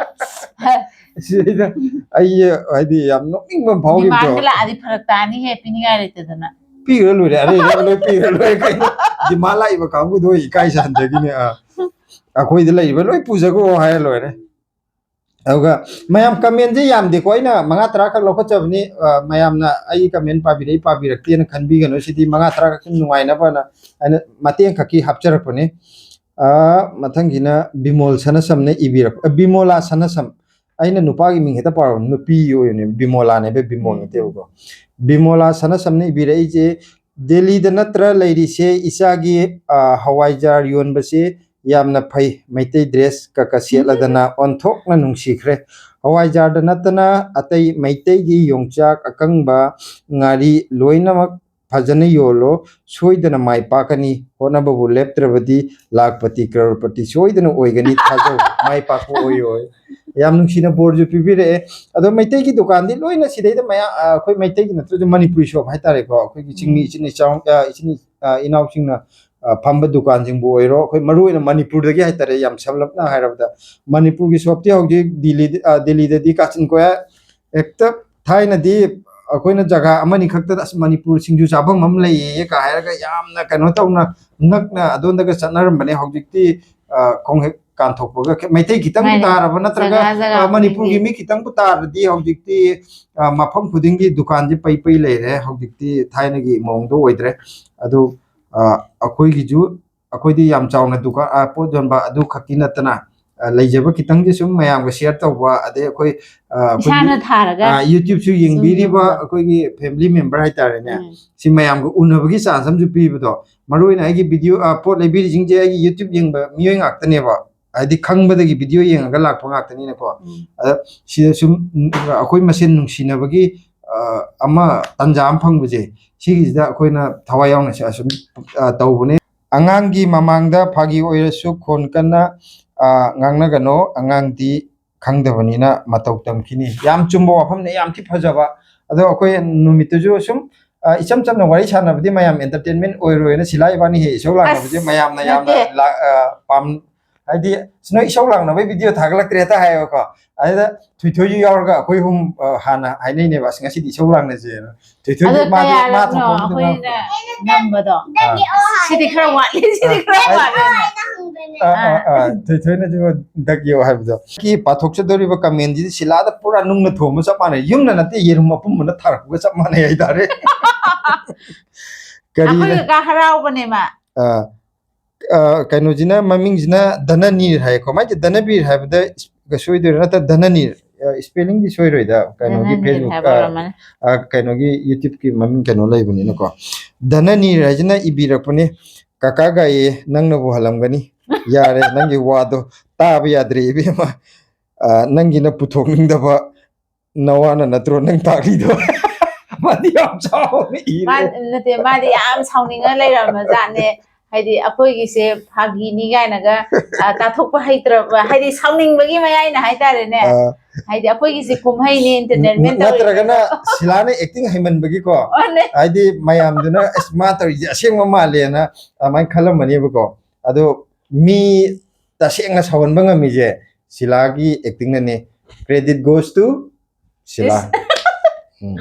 ꯍꯥꯏ꯫ ꯁꯤꯗꯩꯗ ꯑꯩ ꯍꯥꯏꯗꯤ ꯌꯥꯝ ꯅꯣꯛꯅꯤꯡꯕ ꯑꯃ ꯐꯥꯎꯈꯤꯕꯗꯣ꯫ Demand ꯂꯥꯛꯑꯗꯤ ꯐꯔꯛ ꯇꯥꯅꯤꯍꯦ, ꯄꯤꯅꯤꯡꯉꯥꯏ ꯂꯩꯇꯗꯅ꯫ ꯄꯤꯈ꯭ꯔ ꯂꯣꯏꯔꯦ, ꯑꯔꯩ ꯑꯔꯩꯕ ꯂꯣꯏ ꯄꯤꯈ꯭ꯔ ꯂꯣꯏꯔꯦ ꯀꯩꯅꯣ꯫ Demand ꯂꯥꯛꯏꯕ ꯀꯥꯡꯕꯨꯗꯣ ꯑꯩ ꯏꯀꯥꯏ ꯁꯥꯍꯟꯖꯈꯤꯅꯦ꯫ ꯑ, ꯑꯩꯈꯣꯏꯗ ꯂꯩꯔꯤꯕ ꯂꯣꯏ ꯄꯨꯖꯈꯣ ꯍꯥꯏꯔ ꯂꯣꯏꯔꯦ꯫ ꯑꯗꯨꯒ ꯃꯌꯥꯝ ꯀꯃꯦꯟꯁꯦ ꯌꯥꯝꯗꯦꯀꯣ, ꯑꯩꯅ ꯃꯉꯥ ꯇꯔꯥ ꯈꯛ ꯂꯧꯈꯠꯆꯕꯅꯤ꯫ ꯑ, ꯃꯌꯥꯝꯅ ꯑꯩ ꯀꯃꯦꯟ ꯄꯥꯕꯤꯔꯛꯏ ꯄꯥꯕꯤꯔꯛꯇꯦꯅ ꯈꯟꯕꯤꯒꯅꯨ, ꯁꯤꯗꯤ ꯃꯉꯥ ꯇꯔꯥ ꯈꯛ ꯁꯨꯝ ꯅꯨꯡꯉꯥꯏꯅꯕꯅ ꯑꯩꯅ ꯃꯇꯦꯡ ꯈꯛꯀꯤ ꯍꯥꯞꯆꯔꯛꯄꯅꯤ꯫ ꯑ, ꯃꯊꯪꯒꯤꯅ ꯕꯤꯃꯣꯜ ꯁꯅꯁꯝꯅ ꯏꯕꯤꯔꯛꯄ, ꯑ, ꯕꯤꯃꯣꯂꯥ ꯁꯅꯁꯝ꯫ ꯑꯩꯅ ꯅꯨꯄꯥꯒꯤ ꯃꯤꯡ ꯍꯦꯛꯇ ꯄꯥꯎꯔꯕ, ꯅꯨꯄꯤ ꯑꯣꯏꯕꯅꯦ, ꯕꯤꯃꯣꯂꯥꯅꯦꯕ, ꯕꯤꯃꯣꯜ ꯎꯝ꯫ ꯅꯠꯇꯦꯕꯀꯣ꯫ ꯕꯤꯃꯣꯂꯥ ꯁꯅꯁꯝꯅ ꯏꯕꯤꯔꯛꯏꯁꯦ, "ꯗꯦꯜꯂꯤꯗ ꯅꯠꯇ꯭ꯔ ꯂꯩꯔꯤꯁꯦ? ꯏꯆꯥꯒꯤ, ꯑ, ꯍꯋꯥꯏꯖꯥꯔ ꯌꯣꯟꯕꯁꯦ ꯌꯥꯝꯅ ꯐꯩ, ꯃꯩꯇꯩ ꯗ꯭ꯔꯦꯁ ꯀꯀ ꯁꯦꯠꯂꯗꯅ ꯑꯣꯟꯊꯣꯛꯅ ꯅꯨꯡꯁꯤꯈ꯭ꯔꯦ꯫ ꯍꯋꯥꯏꯖꯥꯔꯗ ꯅꯠꯇꯅ ꯑꯇꯩ ꯃꯩꯇꯩꯒꯤ ꯌꯣꯡꯆꯥꯛ ꯑꯀꯪꯕ, ꯉꯥꯔꯤ ꯂꯣꯏꯅꯃꯛ ꯐꯖꯅ ꯌꯣꯜꯂꯣ, ꯁꯣꯏꯗꯅ ꯃꯥꯏ ꯄꯥꯛꯀꯅꯤ꯫ ꯍꯣꯠꯅꯕꯕꯨ ꯂꯦꯞꯇ꯭ꯔꯕꯗꯤ ꯂꯥꯈꯄꯇꯤ, ꯀ꯭ꯔꯣꯔꯄꯇꯤ ꯁꯣꯏꯗꯅ ꯑꯣꯏꯒꯅꯤ꯫ ꯊꯥꯖꯧ, ꯃꯥꯏ ꯄꯥꯛꯄ ꯑꯣꯏꯌꯣ꯫ ꯌꯥꯝ ꯅꯨꯡꯁꯤꯅ ꯕꯣꯔꯁꯨ ꯄꯤꯕꯤꯔꯛꯑꯦ꯫ ꯑꯗꯣ ꯃꯩꯇꯩꯒꯤ ꯗꯨꯀꯥꯟꯗꯤ ꯂꯣꯏꯅ ꯁꯤꯗꯩꯗ ꯃꯌꯥꯝ, ꯑ, ꯑꯩꯈꯣꯏ ꯃꯩꯇꯩꯒꯤ ꯅꯠꯇ꯭ꯔꯁꯨ ꯃꯅꯤꯄꯨꯔꯤ ꯁꯣꯞ ꯍꯥꯏꯇꯥꯔꯦꯀꯣ, ꯑꯩꯈꯣꯏꯒꯤ ꯆꯤꯡꯃꯤ ꯎꯝ꯫ ꯏꯆꯤꯟ ꯏꯆꯥꯎ, ꯑ, ꯏꯆꯤꯟ, ꯑ, ꯏꯅꯥꯎꯁꯤꯡꯅ, ꯑ, ꯐꯝꯕ ꯗꯨꯀꯥꯟꯁꯤꯡꯕꯨ ꯑꯣꯏꯔꯣ, ꯑꯩꯈꯣꯏ ꯃꯔꯨ ꯑꯣꯏꯅ ꯃꯅꯤꯄꯨꯔꯗꯒꯤ ꯍꯥꯏꯇꯥꯔꯦ, ꯌꯥꯝ ꯁꯝꯂꯞꯅ ꯍꯥꯏꯔꯕꯗ ꯃꯅꯤꯄꯨꯔꯒꯤ ꯁꯣꯞꯇꯤ ꯍꯧꯖꯤꯛ ꯗꯤꯜꯂꯤꯗ, ꯑ, ꯗꯤꯜꯂꯤꯗꯗꯤ ꯀꯥꯆꯤꯟ ꯀꯣꯌꯥ ꯍꯦꯛꯇ ꯊꯥꯏꯅꯗꯤ ꯑꯩꯈꯣꯏꯅ ꯖꯒꯥ ꯑꯃꯅꯤ ꯈꯛꯇꯗ ꯑꯁ ꯃꯅꯤꯄꯨꯔ ꯁꯤꯡꯖꯨ ꯆꯥꯐꯝ ꯑꯃ ꯂꯩꯌꯦ ꯀ ꯍꯥꯏꯔꯒ ꯌꯥꯝꯅ ꯀꯩꯅꯣ ꯇꯧꯅ ꯅꯛꯅ ꯑꯗꯣꯝꯗꯒ ꯆꯠꯅꯔꯝꯕꯅꯦ꯫ ꯍꯧꯖꯤꯛꯇꯤ, ꯑ, ꯈꯣꯡ ꯍꯦꯛ ꯀꯥꯟꯊꯣꯛꯄꯒ ꯈ-, ꯃꯩꯇꯩ ꯈꯤꯇꯪꯕꯨ ꯃꯥꯅꯦ꯫ ꯇꯥꯔꯕ ꯅꯠꯇ꯭ꯔꯒ, ꯖꯒꯥ ꯖꯒꯥ ꯑ, ꯃꯅꯤꯄꯨꯔꯒꯤ ꯈꯨꯗꯤꯡꯒꯤ꯫ ꯃꯤ ꯈꯤꯇꯪꯕꯨ ꯇꯥꯔꯗꯤ ꯍꯧꯖꯤꯛꯇꯤ, ꯑ, ꯃꯐꯝ ꯈꯨꯗꯤꯡꯒꯤ ꯗꯨꯀꯥꯟꯁꯦ ꯄꯩ ꯄꯩ ꯂꯩꯔꯦ꯫ ꯍꯧꯖꯤꯛꯇꯤ ꯊꯥꯏꯅꯒꯤ ꯃꯑꯣꯡꯗꯣ ꯑꯣꯏꯗ꯭ꯔꯦ꯫ ꯑꯗꯨ, ꯑ, ꯑꯩꯈꯣꯏꯒꯤꯁꯨ, ꯑꯩꯈꯣꯏꯗꯤ ꯌꯥꯝ ꯆꯥꯎꯅ ꯗꯨꯀꯥꯟ, ꯑ, ꯄꯣꯠ ꯌꯣꯟꯕ ꯑꯗꯨ ꯈꯛꯀꯤ ꯅꯠꯇꯅ, ꯑ, ꯂꯩꯖꯕ ꯈꯤꯇꯪꯁꯦ ꯁꯨꯝ ꯃꯌꯥꯝꯒ ꯁꯤꯌꯔ ꯇꯧꯕ, ꯑꯗꯩ ꯑꯩꯈꯣꯏ, ꯑ, ꯑꯩꯈꯣꯏꯒꯤ, ꯏꯁꯥꯅ ꯊꯥꯔꯒ ꯑ, YouTube-ꯁꯨ ꯁꯨꯝ ꯌꯦꯡꯕꯤꯔꯤꯕ ꯌꯣꯟꯕ꯫ ꯑꯩꯈꯣꯏꯒꯤ ꯐꯦꯃꯤꯂꯤ ꯃꯦꯝꯕꯔ ꯍꯥꯏꯇꯥꯔꯦꯅꯦ, ꯎꯝ꯫ ꯁꯤ ꯃꯌꯥꯝꯒ ꯎꯅꯕꯒꯤ ꯆꯥꯟꯁ ꯑꯃꯁꯨ ꯄꯤꯕꯗꯣ, ꯃꯔꯨ ꯑꯣꯏꯅ ꯑꯩꯒꯤ ꯚꯤꯗꯤꯑꯣ, ꯑ, ꯄꯣꯠ ꯂꯩꯕꯤꯔꯤꯁꯤꯡꯁꯦ ꯑꯩꯒꯤ YouTube ꯌꯦꯡꯕ ꯃꯤꯑꯣꯏ ꯉꯥꯛꯇꯅꯦꯕ, ꯍꯥꯏꯗꯤ ꯈꯪꯕꯗꯒꯤ ꯚꯤꯗꯤꯑꯣ ꯌꯦꯡꯉꯒ ꯂꯥꯛꯄ ꯉꯥꯛꯇꯅꯤꯅꯀꯣ꯫ ꯎꯝ꯫ ꯑꯗ ꯁꯤꯗ ꯁꯨꯝ, ꯎꯝ, ꯑꯩꯈꯣꯏ ꯃꯁꯦꯟ ꯅꯨꯡꯁꯤꯅꯕꯒꯤ, ꯑ, ꯑꯃ ꯇꯟꯖꯥ ꯑꯃ ꯐꯪꯕꯁꯦ, ꯁꯤꯒꯤꯁꯤꯗ ꯑꯩꯈꯣꯏꯅ ꯊꯋꯥꯏ ꯌꯥꯎꯅ ꯁꯤ ꯑꯁꯨꯝ, ꯑ, ꯇꯧꯕꯅꯦ꯫ ꯑꯉꯥꯡꯒꯤ ꯃꯃꯥꯡꯗ ꯐꯥꯒꯤ ꯑꯣꯏꯔꯁꯨ ꯈꯣꯟ ꯀꯟꯅ, ꯑ, ꯉꯥꯡꯅꯒꯅꯣ, ꯑꯉꯥꯡꯗꯤ ꯈꯪꯗꯕꯅꯤꯅ ꯃꯇꯧ ꯇꯝꯈꯤꯅꯤ꯫ ꯌꯥꯝ ꯆꯨꯝꯕ ꯋꯥꯐꯝꯅꯦ, ꯌꯥꯝ ꯊꯤ ꯐꯖꯕ꯫ ꯑꯗꯣ ꯑꯩꯈꯣꯏ ꯅꯨꯃꯤꯠꯇꯨꯁꯨ ꯁꯨꯝ, ꯑ, ꯏꯆꯝ ꯆꯝꯅ ꯋꯥꯔꯤ ꯁꯥꯟꯅꯕꯗꯤ ꯃꯌꯥꯝ ꯑꯦꯟꯇꯔꯇꯦꯟꯃꯦꯟ ꯑꯣꯏꯔꯣꯏꯅ ꯁꯤꯂꯥ ꯏꯕꯥꯅꯤ ꯍꯦꯛ ꯏꯁꯧ ꯂꯥꯡꯅꯕꯁꯦ ꯑꯁ, ꯃꯌꯥꯝꯅ ꯌꯥꯝꯅ ꯅꯠꯇꯦ꯫ ꯂꯥ-, ꯑ, ꯄꯥꯝ-, ꯍꯥꯏꯗꯤ, "ꯑꯁ, ꯅꯣꯏ ꯏꯁꯧ ꯂꯥꯡꯅꯕꯩ ꯚꯤꯗꯤꯑꯣ ꯊꯥꯒꯠꯂꯛꯇ꯭ꯔꯦ" ꯍꯦꯛꯇ ꯍꯥꯏꯌꯦꯕꯀꯣ꯫ ꯑꯗꯨꯗ ꯊꯣꯏꯊꯣꯏꯁꯨ ꯌꯥꯎꯔꯒ ꯑꯩꯈꯣꯏ ꯑꯍꯨꯝ, ꯑ, ꯍꯥꯟꯅ ꯍꯥꯏꯅꯩꯅꯦꯕ, "ꯑꯁ, ꯉꯁꯤꯗꯤ ꯏꯁꯧ ꯂꯥꯡꯅꯁꯦꯅ"꯫ ꯊꯣꯏꯊꯣꯏꯁꯨ ꯑꯗꯣ ꯃꯥꯁꯨ, ꯃꯥ ꯀꯌꯥꯔꯛꯅꯣ ꯊꯣꯛꯄ ꯑꯃꯁꯨ ꯑꯩꯈꯣꯏꯅ ꯉꯥꯡꯉꯛꯄ꯫ ꯉꯝꯕꯗꯣ? ꯑꯥ꯫ ꯁꯤꯗꯤ ꯈꯔ ꯋꯥꯠꯂꯤ, ꯁꯤꯗꯤ ꯑꯥ, ꯈꯔ ꯑꯩ ꯋꯥꯠꯂꯤ꯫ ꯑꯥ, ꯑꯥ, ꯑꯥ꯫ ꯑꯥ, ꯊꯣꯏꯊꯣꯏꯅꯁꯨ ꯗꯛ ꯌꯧ ꯍꯥꯏꯕꯗꯣ꯫ ꯀꯤ ꯄꯥꯊꯣꯛꯆꯗꯧꯔꯤꯕ ꯀꯃꯦꯟꯁꯤꯗꯤ ꯁꯤꯂꯥꯗ ꯄꯨꯔꯥ ꯅꯨꯡꯅ ꯊꯣꯝꯕ ꯆꯞ ꯃꯥꯟꯅꯩ꯫ ꯌꯨꯝꯅ ꯅꯠꯇꯦ, ꯌꯦꯔꯨꯝ ꯑꯄꯨꯝꯕꯅ ꯊꯥꯔꯛꯄꯒ ꯆꯞ ꯃꯥꯟꯅꯩ ꯍꯥꯏꯇꯥꯔꯦ꯫ ꯀꯔꯤ ꯑꯩꯈꯣꯏ ꯀꯀꯥ ꯍꯔꯥꯎꯕꯅꯦ ꯃꯥ꯫ ꯑꯥ, ꯑ, ꯀꯩꯅꯣꯁꯤꯅ, ꯃꯃꯤꯡꯁꯤꯅ ꯙꯅꯅꯤꯔ ꯍꯥꯏꯌꯦꯀꯣ꯫ ꯃꯥꯏꯁꯦ ꯙꯅꯕꯤꯔ ꯍꯥꯏꯕꯗ ꯏꯁ-, ꯁꯣꯏꯗꯣꯏꯔꯥ? ꯅꯠꯇ꯭ꯔ ꯙꯅꯅꯤꯔ? ꯑ, spellingꯗꯤ ꯁꯣꯏꯔꯣꯏꯗ, ꯀꯩꯅꯣꯒꯤ ꯙꯅꯅꯤꯔ Facebook, ꯍꯥꯏꯕ ꯑ, ꯑꯣꯏꯔꯝꯃꯅꯤ꯫ ꯑ, ꯀꯩꯅꯣꯒꯤ YouTubeꯀꯤ ꯃꯃꯤꯡ ꯀꯩꯅꯣ ꯂꯩꯕꯅꯤꯅꯀꯣ꯫ ꯙꯅꯅꯤꯔ ꯍꯥꯏꯁꯤꯅ ꯏꯕꯤꯔꯛꯄꯅꯤ, "ꯀꯀꯥ ꯒꯥꯏꯌꯦ, ꯅꯪꯅꯕꯨ ꯍꯜꯂꯝꯒꯅꯤ꯫ ꯌꯥꯔꯦ, ꯅꯪꯒꯤ ꯋꯥꯗꯣ ꯇꯥꯕ ꯌꯥꯗ꯭ꯔꯦ ꯏꯕꯦꯝꯃ꯫ ꯑ, ꯅꯪꯒꯤꯅ ꯄꯨꯊꯣꯛꯅꯤꯡꯗꯕ ꯅꯋꯥꯅ ꯅꯠꯇ꯭ꯔꯣ ꯅꯪ ꯇꯥꯛꯂꯤꯗꯣ?" ꯃꯥꯗꯤ ꯌꯥꯝ ꯆꯥꯎꯅ ꯏꯔꯦ꯫ ꯃꯥ- ꯅꯠꯇꯦ, ꯃꯥꯗꯤ ꯌꯥꯝ ꯁꯥꯎꯅꯤꯡꯉ ꯂꯩꯔꯝꯃꯖꯥꯠꯅꯦ꯫ ꯍꯥꯏꯗꯤ ꯑꯩꯈꯣꯏꯒꯤꯁꯦ ꯐꯥꯒꯤꯅꯤ ꯀꯥꯏꯅꯒ, ꯑ, ꯇꯥꯊꯣꯛꯄ ꯍꯩꯇ꯭ꯔꯕ, ꯍꯥꯏꯗꯤ ꯁꯥꯎꯅꯤꯡꯕꯒꯤ ꯃꯌꯥꯏꯅ ꯍꯥꯏꯇꯥꯔꯦꯅꯦ꯫ ꯑ, ꯍꯥꯏꯗꯤ ꯑꯩꯈꯣꯏꯒꯤꯁꯦ ꯀꯨꯝꯍꯩꯅꯤ, entertainment ꯅꯠꯇ꯭ꯔꯒꯅ ꯇꯧꯔꯤꯅꯦꯕ꯫ ꯁꯤꯂꯥꯅ acting ꯍꯩꯃꯟꯕꯒꯤꯀꯣ, ꯃꯥꯅꯦ꯫ ꯍꯥꯏꯗꯤ ꯃꯌꯥꯝꯗꯨꯅ "ꯑꯁ, ꯃꯥ ꯇꯧꯔꯤꯁꯦ ꯑꯁꯦꯡꯕ ꯃꯥꯜꯂꯦꯅ" ꯑꯗꯨꯃꯥꯏꯅ ꯈꯜꯂꯝꯃꯅꯦꯕꯀꯣ꯫ ꯑꯗꯣ ꯃꯤ ꯇꯁꯦꯡꯅ ꯁꯥꯎꯍꯟꯕ ꯉꯝꯃꯤꯁꯦ ꯁꯤꯂꯥꯒꯤ actingꯅꯅꯦ꯫ Credit goes to Sheela. ꯏꯁ꯫ ꯎꯝ꯫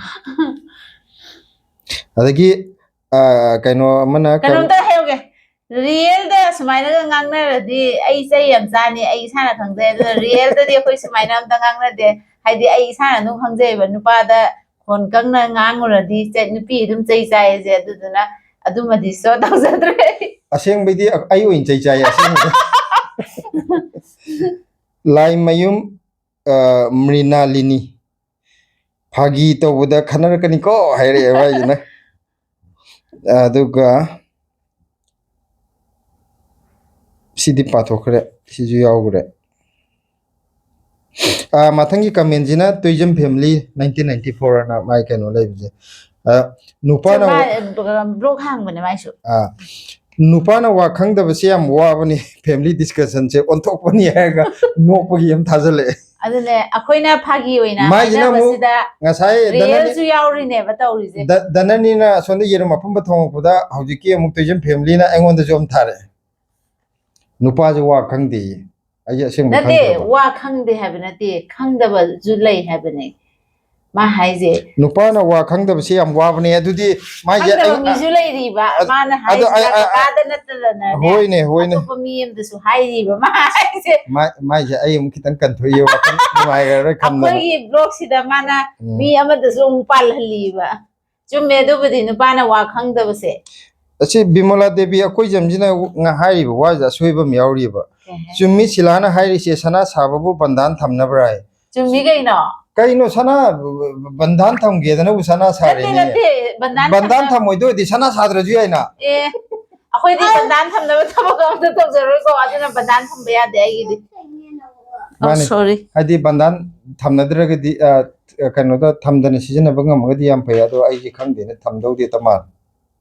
ꯑꯗꯒꯤ, ꯑ, ꯀꯩꯅꯣ ꯑꯃꯅ ꯀꯔꯤ- ꯀꯩꯅꯣꯝꯇ ꯍꯥꯏꯍꯧꯒꯦ꯫ Realꯗ ꯁꯨꯃꯥꯏꯅꯒ ꯉꯥꯡꯅꯔꯗꯤ ꯑꯩ ꯆꯩ ꯌꯥꯝ ꯆꯥꯅꯤ, ꯑꯩ ꯏꯁꯥꯅ ꯈꯪꯖꯩ꯫ ꯑꯗꯨꯅ realꯗꯗꯤ ꯑꯩꯈꯣꯏ ꯁꯨꯃꯥꯏꯅ ꯑꯝꯇ ꯉꯥꯡꯅꯗꯦ꯫ ꯍꯥꯏꯗꯤ ꯑꯩ ꯏꯁꯥꯅ ꯑꯗꯨꯝ ꯈꯪꯖꯩꯕ, ꯅꯨꯄꯥꯗ ꯈꯣꯟ ꯀꯪꯅ ꯉꯥꯡꯉꯨꯔꯗꯤ ꯆꯩ-, ꯅꯨꯄꯤ ꯑꯗꯨꯝ ꯆꯩ ꯆꯥꯏꯁꯦ꯫ ꯑꯗꯨꯗꯨꯅ ꯑꯗꯨꯃꯗꯤ ꯁꯣ ꯇꯧꯖꯗ꯭ꯔꯦ꯫ ꯑꯁꯦꯡꯕꯩꯗꯤ ꯑꯩ ꯑꯣꯏꯅ ꯆꯩ ꯆꯥꯏ ꯑꯁꯦꯡꯕꯗ꯫ ꯂꯥꯏꯃꯌꯨꯝ, ꯑ, ꯃ꯭ꯔꯤꯅꯥꯂꯤꯅꯤ, "ꯐꯥꯒꯤ ꯇꯧꯕꯗ ꯈꯟꯅꯔꯛꯀꯅꯤꯀꯣ" ꯍꯥꯏꯔꯛꯑꯦ ꯃꯥꯏꯁꯤꯅ꯫ ꯑꯗꯨꯒ ꯁꯤꯗꯤ ꯄꯥꯊꯣꯛꯈ꯭ꯔꯦ, ꯁꯤꯁꯨ ꯌꯥꯎꯈ꯭ꯔꯦ꯫ ꯑ, ꯃꯊꯪꯒꯤ commentꯁꯤꯅ Tourism Family nineteen ninety four ꯑꯅ ꯃꯥꯏ ꯀꯩꯅꯣ ꯂꯩꯕꯁꯦ꯫ ꯑ, ꯅꯨꯄꯥꯅ ꯃꯥ, blog ꯍꯥꯡꯕꯅꯦ ꯃꯥꯏꯁꯨ꯫ ꯑ, "ꯅꯨꯄꯥꯅ ꯋꯥ ꯈꯪꯗꯕꯁꯦ ꯌꯥꯝ ꯋꯥꯕꯅꯤ, family discussionꯁꯦ ꯑꯣꯟꯊꯣꯛꯄꯅꯤ" ꯍꯥꯏꯔꯒ ꯅꯣꯛꯄꯒꯤ ꯑꯃ ꯊꯥꯖꯜꯂꯛꯑꯦ꯫ ꯑꯗꯨꯅꯦ, ꯑꯩꯈꯣꯏꯅ ꯐꯥꯒꯤ ꯑꯣꯏꯅ ꯃꯥꯏꯁꯤꯅ ꯑꯃꯨꯛ ꯍꯥꯏꯅꯕꯁꯤꯗ ꯉꯁꯥꯏ ꯗꯅꯅꯤ- realꯁꯨ ꯌꯥꯎꯔꯤꯅꯦꯕ ꯇꯧꯔꯤꯁꯦ꯫ ꯗ-, ꯗꯅꯅꯤꯅ ꯑꯁꯣꯝꯗ ꯌꯦꯔꯨꯝ ꯑꯐꯨꯝꯕ ꯊꯣꯡꯉꯛꯄꯗ ꯍꯧꯖꯤꯛꯀꯤ ꯑꯃꯨꯛ Tourism Familyꯅ ꯑꯩꯉꯣꯟꯗꯁꯨ ꯑꯃ ꯊꯥꯔꯛꯑꯦ꯫ "ꯅꯨꯄꯥꯁꯦ ꯋꯥ ꯈꯪꯗꯦꯌꯦ꯫ ꯑꯩꯁꯦ ꯑꯁꯦꯡꯕ ꯅꯠꯇꯦ, ꯈꯪꯗ꯭ꯔꯕ?" ꯋꯥ ꯈꯪꯗꯦ ꯍꯥꯏꯕ ꯅꯠꯇꯦ, ꯈꯪꯗꯕꯁꯨ ꯂꯩ ꯍꯥꯏꯕꯅꯦ ꯃꯥ ꯍꯥꯏꯁꯦ꯫ "ꯅꯨꯄꯥꯅ ꯋꯥ ꯈꯪꯗꯕꯁꯦ ꯌꯥꯝ ꯋꯥꯕꯅꯦ"꯫ ꯑꯗꯨꯗꯤ ꯃꯥꯏꯁꯦ ꯈꯪꯗꯕ ꯑꯩ- ꯃꯤꯁꯨ ꯂꯩꯔꯤꯕ, ꯑꯗꯨ- ꯃꯥꯅ ꯑꯗꯨ ꯍꯥꯏꯁꯤꯅ ꯑꯩ- ꯑꯩ- ꯀꯀꯥꯗ ꯅꯠꯇꯗꯅꯅꯦ, ꯍꯣꯏꯅꯦ, ꯍꯣꯏꯅꯦ꯫ ꯑꯇꯣꯞꯄ ꯃꯤ ꯑꯃꯗꯁꯨ ꯍꯥꯏꯔꯤꯕ ꯃꯥ ꯍꯥꯏꯁꯦ꯫ ꯃꯥꯏ-, ꯃꯥꯏꯁꯦ ꯑꯩ ꯑꯃꯨꯛ ꯈꯤꯇꯪ ꯀꯟꯊꯣꯛꯏꯌꯦ, ꯋꯥꯈꯜ ꯅꯨꯡꯉꯥꯏꯔꯔꯣꯏ ꯈꯟꯗꯅ꯫ ꯑꯩꯈꯣꯏꯒꯤ blogꯁꯤꯗ ꯃꯥꯅ ꯎꯝ꯫ ꯃꯤ ꯑꯃꯗꯁꯨ ꯑꯃꯨꯛ ꯄꯥꯜꯍꯜꯂꯤꯕ꯫ ꯆꯨꯝꯃꯦ, ꯑꯗꯨꯕꯨꯗꯤ ꯅꯨꯄꯥꯅ ꯋꯥ ꯈꯪꯗꯕꯁꯦ꯫ ꯑꯁꯤ ꯕꯤꯃꯣꯂꯥ ꯗꯦꯕꯤ ꯑꯩꯈꯣꯏ ꯖꯝꯁꯤꯅ ꯉ-, ꯍꯥꯏꯔꯤꯕ ꯋꯥꯁꯦ ꯑꯁꯣꯏꯕ ꯑꯃ ꯌꯥꯎꯔꯤꯕ꯫ ꯀꯩ ꯍꯥꯏ? "ꯆꯨꯝꯃꯤ ꯁꯤꯂꯥꯅ ꯍꯥꯏꯔꯤꯁꯦ, ꯁꯅꯥ ꯁꯥꯕꯕꯨ ꯕꯟꯗꯥꯟ ꯊꯝꯅꯕ꯭ꯔꯥ" ꯍꯥꯏ꯫ ꯆꯨꯝꯃꯤ ꯀꯩꯅꯣ? ꯀꯩꯅꯣ ꯁꯅꯥ ꯕ-, ꯕ-, ꯕꯟꯗꯥꯟ ꯊꯝꯒꯦꯗꯅꯕꯨ ꯁꯅꯥ ꯅꯠꯇꯦ, ꯁꯥꯔꯤꯅꯦ꯫ ꯅꯠꯇꯦ, ꯕꯟꯗꯥꯟ ꯕꯟꯗꯥꯟ ꯊꯝꯅ- ꯊꯝꯃꯣꯏꯗꯣꯏꯗꯤ ꯁꯅꯥ ꯁꯥꯗ꯭ꯔꯁꯨ ꯌꯥꯏꯅ꯫ ꯑꯦ, ꯑꯩꯈꯣꯏꯗꯤ ꯕꯟꯗꯥꯟ ꯊꯝꯅꯕ ꯊꯕꯛ ꯑꯝꯇ ꯇꯧꯖꯔꯣꯏꯀꯣ, ꯑꯗꯨꯅ ꯕꯟꯗꯥꯟ ꯊꯝꯕ ꯌꯥꯗꯦ ꯑꯩꯒꯤꯗꯤ꯫ Oh, ꯃꯥꯅꯦ꯫ Sorry. ꯍꯥꯏꯗꯤ ꯕꯟꯗꯥꯟ ꯊꯝꯅꯗ꯭ꯔꯒꯗꯤ, ꯑ, ꯀꯩꯅꯣꯗ ꯊꯝꯗꯅ ꯁꯤꯖꯤꯟꯅꯕ ꯉꯝꯃꯒꯗꯤ ꯌꯥꯝ ꯐꯩ, ꯑꯗꯣ ꯑꯩꯗꯤ ꯈꯪꯗꯦꯅꯦ, ꯊꯝꯗꯧꯗꯤ ꯑꯇ ꯃꯥꯜꯂꯦ꯫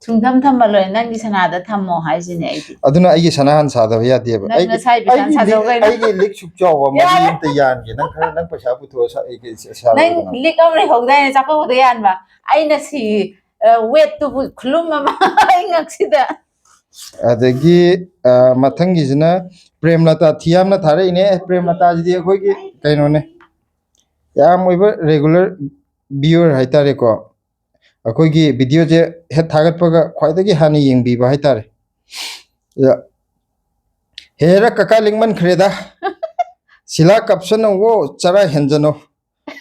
ꯁꯨꯡꯊꯝ ꯊꯝꯃꯜꯂꯣꯏ, ꯅꯪꯒꯤ ꯁꯅꯥꯗ ꯊꯝꯃꯣ ꯍꯥꯏꯁꯤꯅꯦ ꯑꯩꯗꯤ꯫ ꯑꯗꯨꯅ ꯑꯩꯒꯤ ꯁꯅꯥ ꯍꯥꯟꯅ ꯁꯥꯗꯕ ꯌꯥꯗꯦꯕ꯫ ꯅꯪ ꯅꯁꯥꯏ ꯄꯩꯁꯥ ꯑꯩꯒꯤ ꯂꯤꯛ- ꯁꯥꯖꯧ ꯀꯩꯅꯣ꯫ ꯑꯩꯒꯤ ꯂꯤꯛ ꯁꯨꯛ ꯆꯥꯎꯕ ꯑꯃ ꯌꯥꯔꯦ꯫ ꯑꯝꯇ ꯌꯥꯟꯒꯦ꯫ ꯅꯪ ꯈꯔ, ꯅꯪ ꯄꯩꯁꯥ ꯄꯨꯊꯣꯛꯑ ꯁꯥ- ꯑꯩꯒꯤ ꯁ- ꯅꯪ ꯁꯥꯔꯣꯗꯅ꯫ ꯂꯤꯛ ꯑꯃ ꯂꯩꯍꯧꯗꯥꯏꯅꯦ ꯆꯥꯛꯀꯧꯕꯗ ꯌꯥꯟꯕ? ꯑꯩꯅ ꯁꯤ ꯋꯦꯠꯇꯨꯕꯨ ꯈꯨꯂꯨꯝ ꯑꯃ ꯑꯩ ꯉꯛꯁꯤꯗ꯫ ꯑꯗꯒꯤ ꯑ, ꯃꯊꯪꯒꯤꯁꯤꯅ ꯄ꯭ꯔꯦꯝꯂꯇꯥ ꯊꯤꯌꯥꯝꯅ ꯊꯥꯔꯛꯏꯅꯦ꯫ ꯑꯦ, ꯄ꯭ꯔꯦꯝꯂꯇꯥꯁꯤꯗꯤ ꯑꯩꯈꯣꯏꯒꯤ ꯀꯩꯅꯣꯅꯦ, ꯌꯥꯝ ꯑꯣꯏꯕ ꯔꯦꯒꯨꯂꯔ ꯚꯤꯌꯨꯔ ꯍꯥꯏꯇꯥꯔꯦꯀꯣ꯫ ꯑꯩꯈꯣꯏꯒꯤ ꯚꯤꯗꯤꯑꯣꯁꯦ ꯍꯦꯛ ꯊꯥꯒꯠꯄꯒ ꯈ꯭ꯋꯥꯏꯗꯒꯤ ꯍꯥꯟꯅ ꯌꯦꯡꯕꯤꯕ ꯍꯥꯏꯇꯥꯔꯦ꯫ ꯑꯗ, "ꯍꯦꯔ ꯀꯀꯥ, ꯂꯤꯡꯃꯟꯈ꯭ꯔꯦꯗ꯫ ꯁꯤꯂꯥ ꯀꯞꯁꯅꯧꯋꯣ, ꯆꯔꯥ ꯍꯦꯟꯖꯅꯧ꯫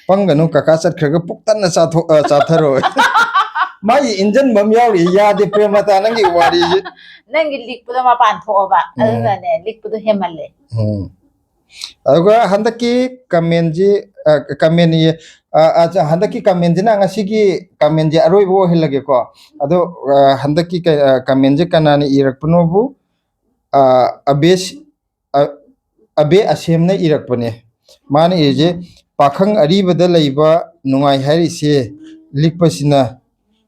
ꯄꯪꯒꯅꯨ, ꯀꯀꯥ ꯆꯠꯈ꯭ꯔꯒ ꯄꯨꯛ ꯊꯟꯅ ꯆꯥꯊꯣꯛ-, ꯑ, ꯆꯥꯊꯔꯣꯏ꯫" ꯃꯥꯒꯤ ꯏꯟꯖꯟꯕ ꯑꯃ ꯌꯥꯎꯔꯤ, ꯌꯥꯗꯦ ꯄ꯭ꯔꯦꯃꯂꯇꯥ, ꯅꯪꯒꯤ ꯋꯥꯔꯤꯁꯦ꯫ ꯅꯪꯒꯤ ꯂꯤꯛꯄꯗꯣ ꯃꯄꯥꯟ ꯊꯣꯛꯑꯕ, ꯎꯝ꯫ ꯑꯗꯨꯅꯅꯦ ꯂꯤꯛꯄꯗꯣ ꯍꯦꯟꯃꯜꯂꯦ꯫ ꯎꯝ꯫ ꯑꯗꯨꯒ ꯍꯟꯗꯛꯀꯤ ꯀꯃꯦꯟꯁꯤ, ꯑ, ꯀꯃꯦꯟ ꯏꯌꯦ, ꯑ, ꯑ, ꯍꯟꯗꯛꯀꯤ ꯀꯃꯦꯟꯁꯤꯅ ꯉꯁꯤꯒꯤ ꯀꯃꯦꯟꯁꯦ ꯑꯔꯣꯏꯕ ꯑꯣꯏꯍꯜꯂꯒꯦꯀꯣ꯫ ꯑꯗꯣ, ꯑ, ꯍꯟꯗꯛꯀꯤ ꯀ-, ꯑ, ꯀꯃꯦꯟꯁꯦ ꯀꯅꯥꯅ ꯏꯔꯛꯄꯅꯣꯕꯨ, ꯑ, ꯑꯕꯦꯁ-, ꯑ-, ꯑꯕꯦ ꯑꯁꯦꯝꯅ ꯏꯔꯛꯄꯅꯦ꯫ ꯃꯥꯅ ꯏꯔꯤꯁꯦ, "ꯄꯥꯈꯪ ꯑꯔꯤꯕꯗ ꯂꯩꯕ ꯅꯨꯡꯉꯥꯏ ꯍꯥꯏꯔꯤꯁꯦ ꯂꯤꯛꯄꯁꯤꯅ,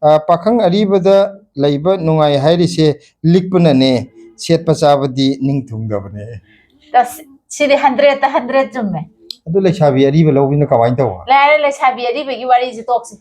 ꯑ, ꯄꯥꯈꯪ ꯑꯔꯤꯕꯗ ꯂꯩꯕ ꯅꯨꯡꯉꯥꯏ ꯍꯥꯏꯔꯤꯁꯦ ꯂꯤꯛꯄꯅꯅꯦ, ꯁꯦꯠꯄ ꯆꯥꯕꯗꯤ ꯅꯤꯡ ꯊꯨꯡꯗꯕꯅꯦ꯫" ꯑꯁ, ꯁꯤꯗꯤ ꯍꯟꯗ꯭ꯔꯦꯠꯇ ꯍꯟꯗ꯭ꯔꯦꯠ ꯆꯨꯝꯃꯦ꯫ ꯑꯗꯨ ꯂꯩꯁꯥꯕꯤ ꯑꯔꯤꯕ ꯂꯧꯕꯤꯅ ꯀꯃꯥꯏꯅ ꯇꯧꯕ? ꯂꯥꯏꯔꯦ, ꯂꯩꯁꯥꯕꯤ ꯑꯔꯤꯕꯒꯤ ꯋꯥꯔꯤꯁꯦ ꯇꯣꯛꯁꯤ꯫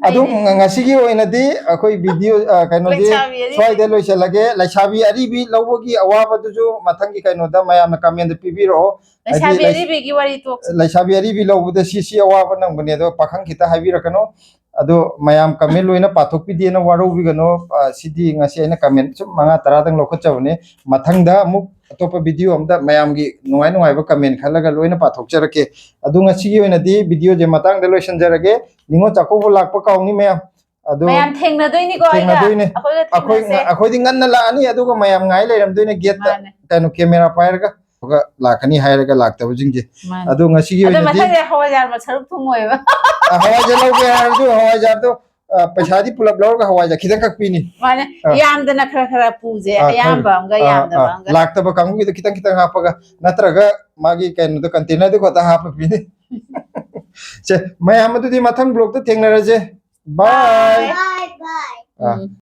ꯑꯗꯨ ꯑꯩꯗꯤ ꯉ-, ꯉꯁꯤꯒꯤ ꯑꯣꯏꯅꯗꯤ ꯑꯩꯈꯣꯏ ꯚꯤꯗꯤꯑꯣ, ꯑ, ꯀꯩꯅꯣꯗꯤ ꯂꯩꯁꯥꯕꯤ ꯑꯔꯤꯕꯤ꯫ ꯁ꯭ꯋꯥꯏꯗ ꯂꯣꯏꯁꯤꯜꯂꯒꯦ꯫ ꯂꯩꯁꯥꯕꯤ ꯑꯔꯤꯕꯤ ꯂꯧꯕꯒꯤ ꯑꯋꯥꯕꯗꯨꯁꯨ ꯃꯊꯪꯒꯤ ꯀꯩꯅꯣꯗ ꯃꯌꯥꯝꯅ ꯀꯃꯦꯟꯗ ꯄꯤꯕꯤꯔꯛꯑꯣ꯫ ꯍꯥꯏꯗꯤ ꯂꯩꯁꯥꯕꯤ ꯂꯩ-, ꯑꯔꯤꯕꯤꯒꯤ ꯋꯥꯔꯤ ꯇꯣꯛꯁꯤ꯫ ꯂꯩꯁꯥꯕꯤ ꯑꯔꯤꯕꯤ ꯂꯧꯕꯗ ꯁꯤ, ꯁꯤ ꯑꯋꯥꯕ ꯅꯪꯕꯅꯦ, ꯑꯗꯣ ꯄꯥꯈꯪ ꯈꯤꯇ ꯍꯥꯏꯕꯤꯔꯛꯀꯅꯣ꯫ ꯑꯗꯣ ꯃꯌꯥꯝ ꯀꯃꯦꯟ ꯂꯣꯏꯅ ꯄꯥꯊꯣꯛꯄꯤꯗꯦꯅ ꯋꯥꯔꯧꯕꯤꯒꯅꯣ꯫ ꯑ, ꯁꯤꯗꯤ ꯉꯁꯤ ꯑꯩꯅ ꯀꯃꯦꯟ ꯁꯨꯝ ꯃꯉꯥ ꯇꯔꯥꯗꯪ ꯂꯧꯈꯠꯆꯕꯅꯦ꯫ ꯃꯊꯪꯗ ꯑꯃꯨꯛ ꯑꯇꯣꯞꯄ ꯚꯤꯗꯤꯑꯣ ꯑꯝꯗ ꯃꯌꯥꯝꯒꯤ ꯅꯨꯡꯉꯥꯏ ꯅꯨꯡꯉꯥꯏꯕ ꯀꯃꯦꯟ ꯈꯜꯂꯒ ꯂꯣꯏꯅ ꯄꯥꯊꯣꯛꯆꯔꯛꯀꯦ꯫ ꯑꯗꯨ ꯉꯁꯤꯒꯤ ꯑꯣꯏꯅꯗꯤ ꯚꯤꯗꯤꯑꯣꯁꯦ ꯃꯇꯥꯡꯗ ꯂꯣꯏꯁꯤꯟꯖꯔꯒꯦ꯫ ꯅꯤꯉꯣꯜ ꯆꯥꯛꯀꯧꯕ ꯂꯥꯛꯄ ꯀꯥꯎꯅꯤ ꯃꯌꯥꯝ꯫ ꯑꯗꯣ ꯊꯦꯡꯅꯗꯣꯏꯅꯤꯀꯣ ꯑꯩꯒ꯫ ꯊꯦꯡꯅꯗꯣꯏꯅꯦ꯫ ꯑꯩꯈꯣꯏꯒ ꯑꯩꯈꯣꯏ ꯊꯦꯡꯅꯁꯦ꯫ ꯉ-, ꯑꯩꯈꯣꯏꯗꯤ ꯉꯟꯅ ꯂꯥꯛꯑꯅꯤ, ꯑꯗꯨꯒ ꯃꯌꯥꯝ ꯉꯥꯏ ꯂꯩꯔꯝꯗꯣꯏꯅꯦ ꯒꯦꯠꯇ꯫ ꯃꯥꯅꯦ꯫ ꯀꯩꯅꯣ, ꯀꯦꯃꯦꯔꯥ ꯄꯥꯏꯔꯒ꯫ ꯑꯗꯨꯒ ꯂꯥꯛꯀꯅꯤ ꯍꯥꯏꯔꯒ ꯂꯥꯛꯇꯕꯁꯤꯡꯁꯦ꯫ ꯃꯥꯅꯦ꯫ ꯑꯗꯣ ꯉꯁꯤꯒꯤ ꯑꯗꯣ ꯑꯣꯏꯅꯗꯤ ꯃꯊꯪꯗꯤ ꯍꯋꯥꯏꯖꯥꯔ ꯃꯁꯔꯨꯛ ꯊꯨꯝ ꯑꯣꯏꯕ꯫ ꯑ, ꯍꯋꯥꯏꯖꯥꯔ ꯂꯧꯒꯦ ꯍꯥꯏꯔꯁꯨ ꯍꯋꯥꯏꯖꯥꯔꯗꯣ, ꯑ, ꯄꯩꯁꯥꯗꯤ ꯄꯨꯂꯞ ꯂꯧꯔꯒ ꯍꯋꯥꯏꯖꯥꯔ ꯈꯤꯇꯪꯈꯛ ꯄꯤꯅꯤ꯫ ꯃꯥꯅꯦ꯫ ꯑ꯫ ꯌꯥꯝꯗꯅ ꯈꯔ ꯈꯔ ꯄꯨꯁꯦ꯫ ꯑ, ꯑꯌꯥꯝꯕ ꯈꯔ꯫ ꯑꯃꯒ ꯑ, ꯌꯥꯝꯗꯕ ꯑ꯫ ꯑꯃꯒ꯫ ꯂꯥꯛꯇꯕ ꯀꯥꯡꯕꯨꯒꯤꯗꯣ ꯈꯤꯇꯪ ꯈꯤꯇꯪ ꯍꯥꯞꯄꯒ, ꯅꯠꯇ꯭ꯔꯒ ꯃꯥꯒꯤ ꯀꯩꯅꯣꯗꯣ, ꯀꯟꯇꯦꯅꯔꯗꯨ ꯈꯛꯇ ꯍꯥꯞꯄ ꯄꯤꯅꯤ꯫ ꯁꯦ, ꯃꯌꯥꯝ ꯑꯗꯨꯗꯤ ꯃꯊꯪ vlogꯇ ꯊꯦꯡꯅꯔꯁꯦ꯫ Bye. Bye bye. ꯑꯥ, ꯎꯝ.